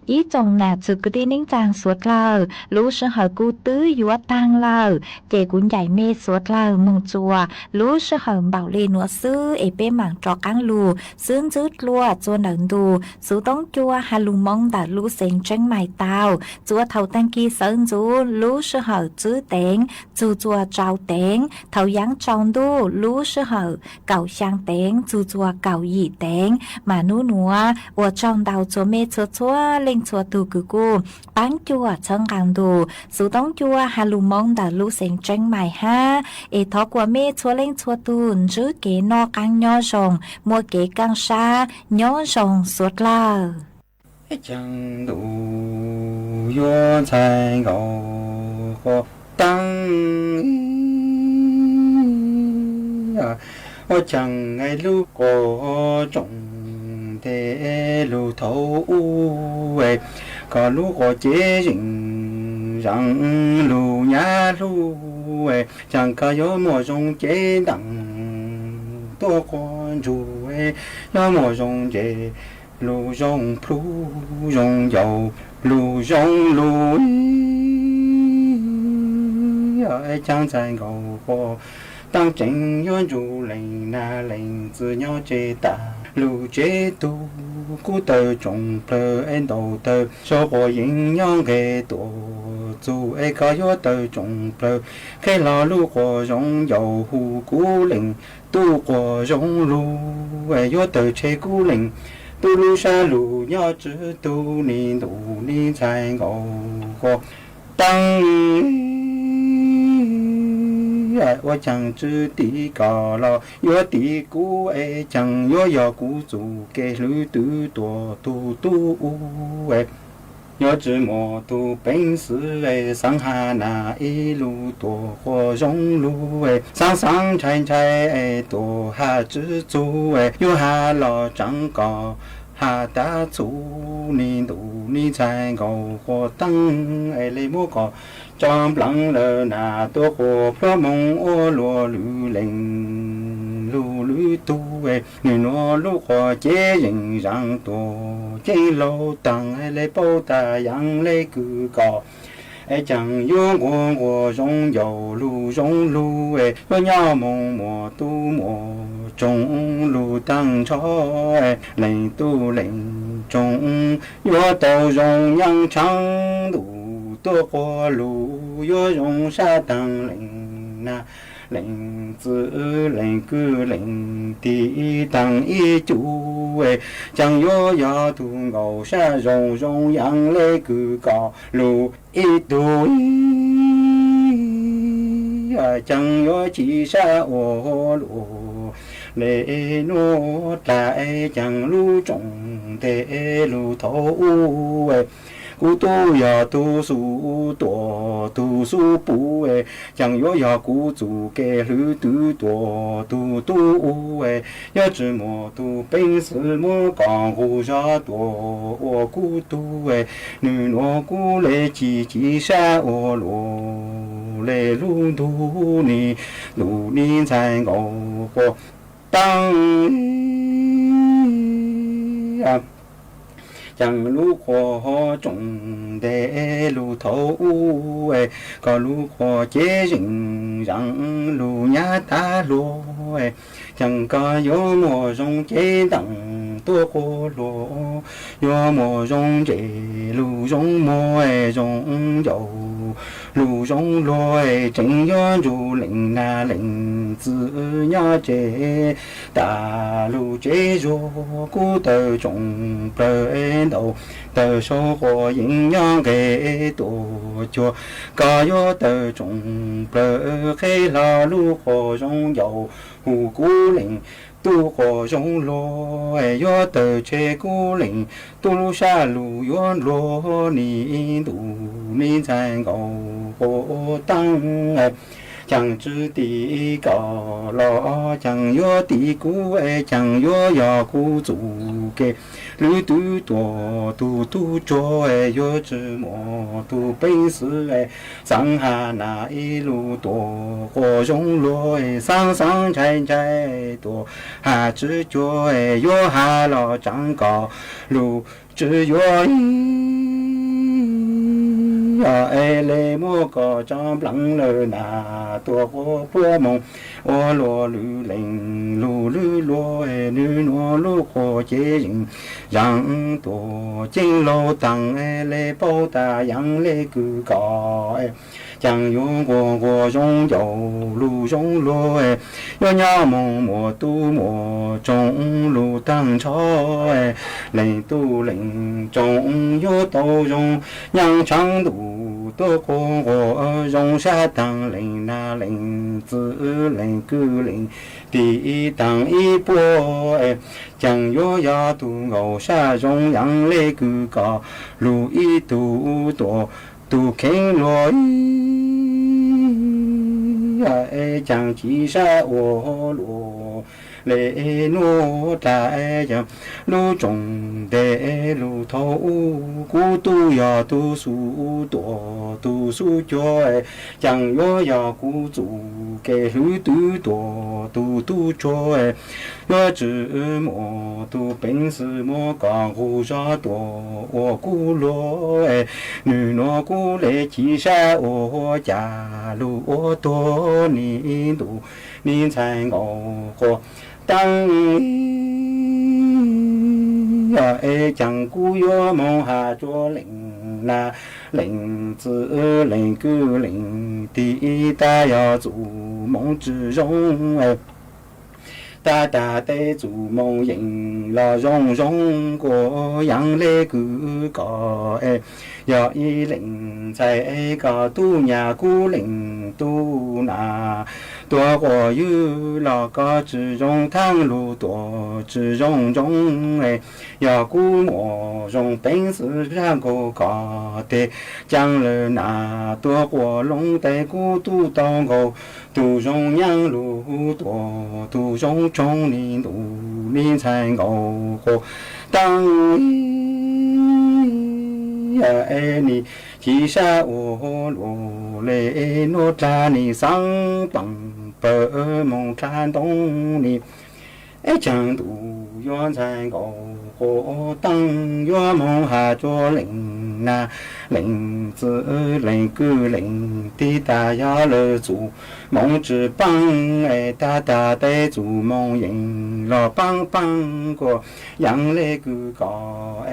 Ib tsoom nam txiv kwv tij neej tsaa suav dlawg, lub sij hawm kuj twb yuav taag lawm, ces kuv ncaim mej suav dlawg moog txuas lub sij hawm npaum le nuav xwb es peb maam rov qaab lug xwb ntxwb dlua txua ntawm ntu xuv toob cua has lug moo ntawm lub xeev Tseeb Mais tau. Txua thaum taag kis sawv ntxuv lub sij hawm txwb teev txug txua tsau teev, thaum yaav tsaus ntuj lub sij hawm kaum xyaa teev txug txua kaum yim teev. Mas nub nuav ua tsaug ntau txua mej txhua txhua leej txhua tug kws kuj paab cuam txhawb nqaa ntu xuv toob cua has lug moo ntawm lub xeev Tseeb Mais hab. Es thov kuas mej txhua leej txhua tug ntsib kev noj qaab nyob zoo, muaj kev kaaj sab nyob zoo suav dlawg. Caag ntuj yuav ntxhais nkaus quas taab, ua caag lub quas tsoom nteg lug thaum ub, koj lub quas cev zeem zaam lug nyab lug, caag koj yuav muaj zoo cev ntaam tuaj quas ntsug, yuav muaj zoo ntses lug zoo plhu zoo ncaus lug zoo lug. Caag ntxhais nkaus quas taab tseem yuav ntsug lees nag lees txwv nyob tseg tas lug tsev tug kub tawg tsoom plawg es ntaus tawg saub quas yees nyob nqeg tuam txug es koj yuav tawg tsoom plawg qheb hlo lub quas zoo ncaus hu kuv lees tub quas zoo lug, yuav tawg tseg kuv lees tub lub sab lug nyob tswv tug ni ntuj ni ntxhais nkaus quas taab. Ua caag tswv tim koj los yuav tim kuv es caag yuav yog kuv txuj kev hlwb twb tuam tug tub u, yuav tsi muaj tug peev xwm xaav has nas ib lug tuam quas zoo lug, xaav xaav ntshai ntshai tuam has tswv txug, yuav has los tsaav koj has tav txug ni ntuj ni ntxhais nkaus quas taab, es le muab koj tso nplaag lawm nas tuaj quas plhuav moog ua luag lwm leej lug lwm tug, nwg nuav lub quas cev zeem zaam tuam ceeb laug taag, le paub tas yaam le kws koj es caag yuav nquag nquag zoo ncaus lug zoo lug, yuav nyob moog muaj tub muaj tsoom lug taag nrho, leej tub leej tsoom yuav tau zoo nyaaj tshaav ntuj tuaj quas lug, yuav zoo sab taag leej nag leej txwv leej kwv leej tij taag ib cuj, caag yuav yog tug nkaus sab zoo zoo yaam le kws koj lug ib tug, caag yuav ci sab ua luaj le nuav dlaag, caag lub tsoom nteg lug thaum ub, kuv tub yog tug xub tuam tug xub puv, caag yuav yog kuv txuj kev hlwb twb tuam tug tub u, yuav tsi muaj tug peev xwm muab koj nqug zog tuam ua kuv tug, nwg nuav kuv le ci ci sab ua luaj le lub ntug ni ntuj ni ntxhais nkaus quas taab. Caag lub quas tsoom nteg lug thaum ub, koj lub quas cev zeem zaam lug nyab taag luag, caag koj yuav muaj zoo cev ntaam tuaj quas luag, yuav muaj zoo ntses lug zoo muag zoo ncaus lug zoo luag, tseem yuav ntsug leej nag leej txwv nyob tseg tas lug tsev zuag, kuv tawg tsoom plawg ntaus tawg saub quas yees nyob nqeg tuam cuag, koj yuav tawg tsoom plawg qheb hlo lub quas zoo ncaus hu kuv leej tub quas zoo luag, yuav tawg tseg kuv leej tub lub sab lug yuav nluag ni ntuj ni ntxhais nkaus quas taab. Caag tsi tim koj los caag yuav tim kuv, caag yuav yog kuv txuj kev lwb twb tuam tug tub tsuag, yuav tsi muaj tug peev xwm xaav has nas ib lug tuam quas zoo luag, xaav xaav ntshai ntshai tuam has tswv cuag, yuav has los tsaav koj lug tsi yuav Yog es le muab koj tso nplees lawm na, tuaj ua puab moog ua luaj lwm leej lug lwm luag, nwg nuav lub quas cev zeej zag tuaj ceeb laug taag, le paub tas yaam le kws koj caag yuav nquag nquag zoo ncaus lug zoo luag, yuav nyob moog muaj tub muaj tsoom lug taag nrho. Leej tub leej tsoom yuav tau zoo nyaab tshaav ntuj tuaj quas nquag zoo sab taag, leej nab leej txwv leej kwv leej tij taag ib puab, caag yuav yog tug nkaus sab zoo yaam le kws koj lug ib tug tuaj tug kheev luag, caag ci sab ua luaj le nuav dlaag, lub tsoom ntej lug thaum ub kuv tub yog tug xub tuaj tug xub cuag, caag yuav yog kuv txuj kev hlwb twb tuaj tug tub tsuag, yuav tsi muaj tug peev xwm muab koj nqug zog tuaj ua kuv luag, nwg nuav kuv le ci sab ua cas lug ua tuag, nim ntuj nim ntxhais nkaus quas taag, es caag kuv yuav moog has rua leej nab leej txwv leej kwv leej tij, tas yog txuj moog tsi zoo, tas tas tej txuj moog yeej los zoo zoo kuas yaam le kws koj, yog ib leej ntxhais koj tub nyab kuv leej tub nab, tuaj quas ywg los koj tsi zoo thaab lug tuaj tsi zoo ntsoov, yog kuv muaj zoo peev xwm zag nkaus koj tes caag lawm na, tuaj quas loo tes kuv tub tau nkaus tug zoo nyaab lug tuaj tug zoo tsoog, nim ntuj nim ntxhais nkaus quas taag, es nim ci sab ua luaj le nuav dlaag, nim xaav paab pawg moog dlaag ntoo, nim es caag ntuj yuav ntxhais nkaus quas taag, yuav moog has rua leej nab leej txwv leej kwv leej tij, tas yog lawv txuj moog tsi paab, tas tas tej txuj moog yeej los paab paab kuas yaam le kws koj,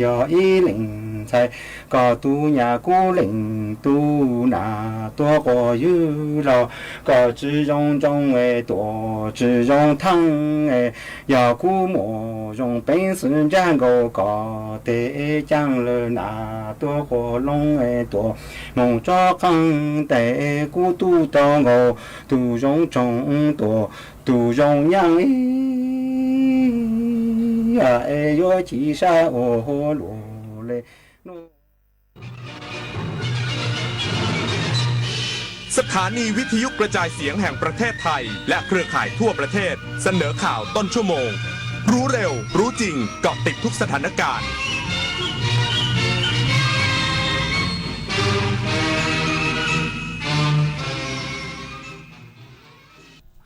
yog ib leej ntxhais koj tub nyab kuv leej tub nab, tuaj quas ywg los koj tsi zoo ntsoov, tuaj tsi zoo thaab, yog kuv muaj zoo peev xwm zag nkaus koj tes caag lawm na, tuaj quas loo tuaj moog tso qaab tes kuv tub tau nkaus tug zoo tsoog tuaj tug zoo nyaab, es yuav ci sab ua luaj le nuav สถานีวิทยุกระจายเสียงแห่งประเทศไทย และเครือข่ายทั่วประเทศ เสนอข่าวต้นชั่วโมง รู้เร็ว รู้จริง เกาะติดทุกสถานการณ์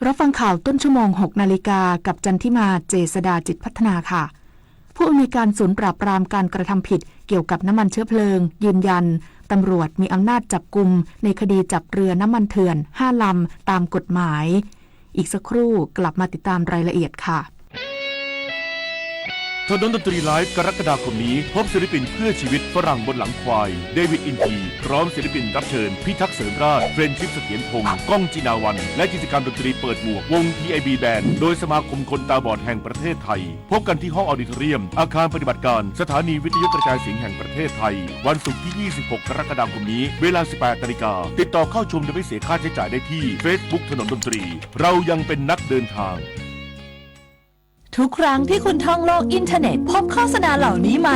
รับฟังข่าวต้นชั่วโมง หก นาฬิกา กับจันทิมา เจษฎา จิตพัฒนา ค่ะ ผู้อำนวยการศูนย์ปราบปรามการกระทำผิดเกี่ยวกับน้ำมันเชื้อเพลิง ยืนยัน ตำรวจมีอำนาจจับกุมในคดีจับเรือน้ำมันเถื่อน ห้า ลำ ตามกฎหมาย อีกสักครู่กลับมาติดตามรายละเอียดค่ะ ถนนดนตรีไลฟ์กรกฎาคมนี้ พบศิลปินเพื่อชีวิตฝรั่งบนหลังควาย เดวิด อินที พร้อมศิลปินรับเชิญ พิทักษ์เสริมราช เฟรนชิปเสถียรพงษ์ ก้องจินาวัน และกิจกรรมดนตรีเปิดหมวก วง พีไอบี แบนด์ โดยสมาคมคนตาบอดแห่งประเทศไทย พบกันที่ห้องออดิโทเรียม อาคารปฏิบัติการสถานีวิทยุกระจายเสียงแห่งประเทศไทย วันศุกร์ที่ ยี่สิบหก กรกฎาคมนี้ เวลา สิบแปด นาฬิกา ติดต่อเข้าชมโดยไม่เสียค่าใช้จ่ายได้ที่ Facebook ถนนดนตรี เรายังเป็นนักเดินทาง ทุกครั้งที่คุณท่องโลกอินเทอร์เน็ต พบโฆษณาเหล่านี้ไหม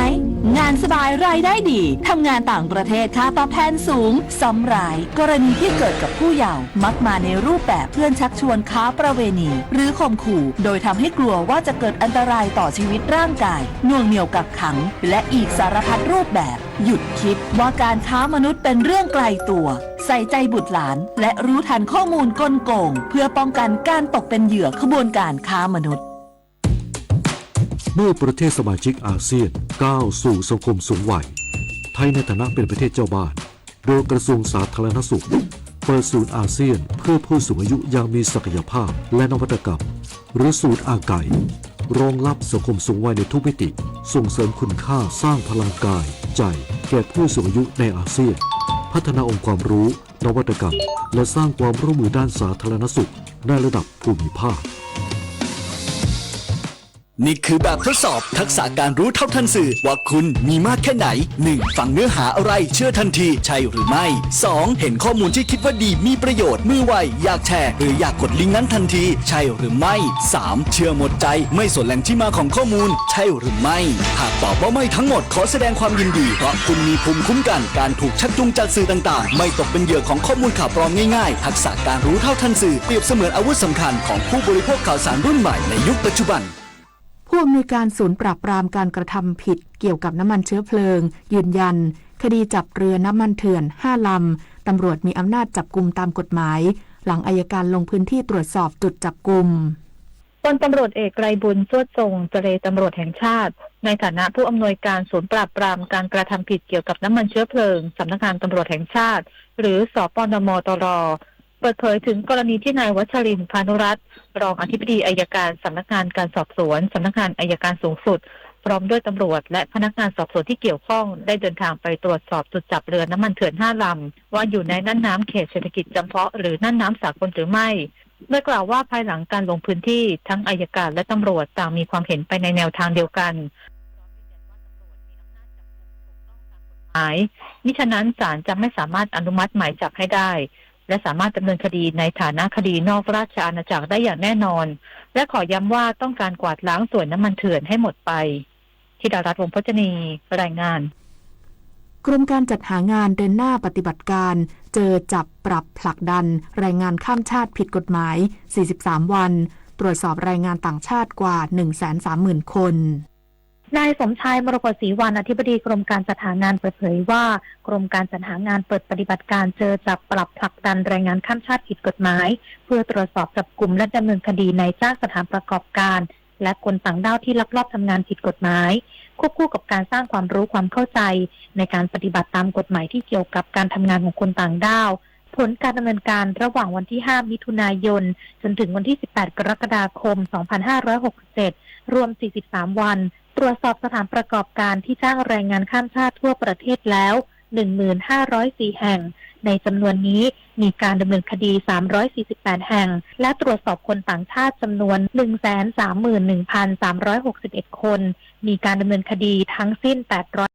งานสบายรายได้ดี ทำงานต่างประเทศค่าตอบแทนสูง ซ้ำร้าย กรณีที่เกิดกับผู้เยาว์ มักมาในรูปแบบเพื่อนชักชวนค้าประเวณี หรือข่มขู่ โดยทำให้กลัวว่าจะเกิดอันตรายต่อชีวิตร่างกาย หน่วงเหนี่ยวกักขัง และอีกสารพัดรูปแบบ หยุดคิดว่าการค้ามนุษย์เป็นเรื่องไกลตัว ใส่ใจบุตรหลาน และรู้ทันข้อมูลกลโกง เพื่อป้องกันการตกเป็นเหยื่อขบวนการค้ามนุษย์ เมื่อประเทศสมาชิกอาเซียนก้าวสู่สังคมสูงวัย ไทยในฐานะเป็นประเทศเจ้าบ้าน โดยกระทรวงสาธารณสุข เปิดศูนย์อาเซียนเพื่อผู้สูงอายุอย่างมีศักยภาพและนวัตกรรม หรือศูนย์อาไก่ รองรับสังคมสูงวัยในทุกมิติ ส่งเสริมคุณค่าสร้างพลังกาย ใจ แก่ผู้สูงอายุในอาเซียน พัฒนาองค์ความรู้ นวัตกรรม และสร้างความร่วมมือด้านสาธารณสุขในระดับภูมิภาค นี่คือแบบทดสอบทักษะการรู้เท่าทันสื่อว่าคุณมีมากแค่ไหน หนึ่ง ฟังเนื้อหาอะไรเชื่อทันทีใช่หรือไม่ สอง เห็นข้อมูลที่คิดว่าดีมีประโยชน์มือไวอยากแชร์หรืออยากกดลิงก์นั้นทันทีใช่หรือไม่ สาม เชื่อหมดใจไม่สนแหล่งที่มาของข้อมูลใช่หรือไม่ หากตอบว่าไม่ทั้งหมดขอแสดงความยินดีเพราะคุณมีภูมิคุ้มกันการถูกชักจูงจากสื่อต่างๆ ไม่ตกเป็นเหยื่อของข้อมูลข่าวปลอมง่ายๆ ทักษะการรู้เท่าทันสื่อเปรียบเสมือนอาวุธสำคัญของผู้บริโภคข่าวสารรุ่นใหม่ในยุคปัจจุบัน ผู้อำนวยการศูนย์ปราบปรามการกระทำผิดเกี่ยวกับน้ำมันเชื้อเพลิง ยืนยัน คดีจับเรือน้ำมันเถื่อน ห้า ลำ ตำรวจมีอำนาจจับกุมตามกฎหมาย หลังอัยการลงพื้นที่ตรวจสอบจุดจับกุม พลตำรวจเอกไกรบุญ จวดจง เจร ตำรวจแห่งชาติ ในฐานะผู้อำนวยการศูนย์ปราบปรามการกระทำผิดเกี่ยวกับน้ำมันเชื้อเพลิง สำนักงานตำรวจแห่งชาติ หรือ สปนมตร เปิดเผยถึงกรณีที่นายวัชรินทร์ พานุรัตน์ รองอธิบดีอัยการสำนักงานการสอบสวน สำนักงานอัยการสูงสุด พร้อมด้วยตำรวจและพนักงานสอบสวนที่เกี่ยวข้อง ได้เดินทางไปตรวจสอบจุดจับเรือน้ำมันเถื่อน ห้า ลำ ว่าอยู่ในน่านน้ำเขตเศรษฐกิจจำเพาะหรือน่านน้ำสากลหรือไม่ โดยกล่าวว่าภายหลังการลงพื้นที่ทั้งอัยการและตำรวจต่างมีความเห็นไปในแนวทางเดียวกันหมาย มิฉะนั้นศาลจะไม่สามารถอนุมัติหมายจับให้ได้ และสามารถดำเนินคดีในฐานะคดีนอกราชอาณาจักรได้อย่างแน่นอน และขอย้ำว่าต้องการกวาดล้างสวนน้ำมันเถื่อนให้หมดไป ธิดารัตน์ วงศ์พจนี รายงาน กรมการจัดหางานเดินหน้าปฏิบัติการ เจอจับปรับผลักดันแรงงานข้ามชาติผิดกฎหมาย สี่สิบสาม วัน ตรวจสอบแรงงานต่างชาติกว่า หนึ่งแสนสามหมื่น คน นายสมชาย มรกตศรีวรรณ อธิบดีกรมการจัดหางานเปิดเผยว่า กรมการจัดหางานเปิดปฏิบัติการเจอจับปรับผลักดันแรงงานข้ามชาติผิดกฎหมาย เพื่อตรวจสอบจับกุมและดำเนินคดีนายจ้างสถานประกอบการ และคนต่างด้าวที่ลักลอบทำงานผิดกฎหมาย ควบคู่กับการสร้างความรู้ความเข้าใจ ในการปฏิบัติตามกฎหมายที่เกี่ยวกับการทำงานของคนต่างด้าว ผลการดำเนินการระหว่างวันที่ ห้า มิถุนายน จนถึงวันที่ สิบแปด กรกฎาคม สองพันห้าร้อยหกสิบเจ็ด รวม สี่สิบสาม วัน ตรวจสอบสถานประกอบการที่จ้างแรงงานข้ามชาติทั่วประเทศแล้ว หนึ่งหมื่นห้าร้อยสี่ แห่ง ในจำนวนนี้มีการดำเนินคดี สามร้อยสี่สิบแปด แห่ง และตรวจสอบคนต่างชาติจำนวน หนึ่งแสนสามหมื่นหนึ่งพันสามร้อยหกสิบเอ็ด คน มีการดำเนินคดีทั้งสิ้น แปดร้อย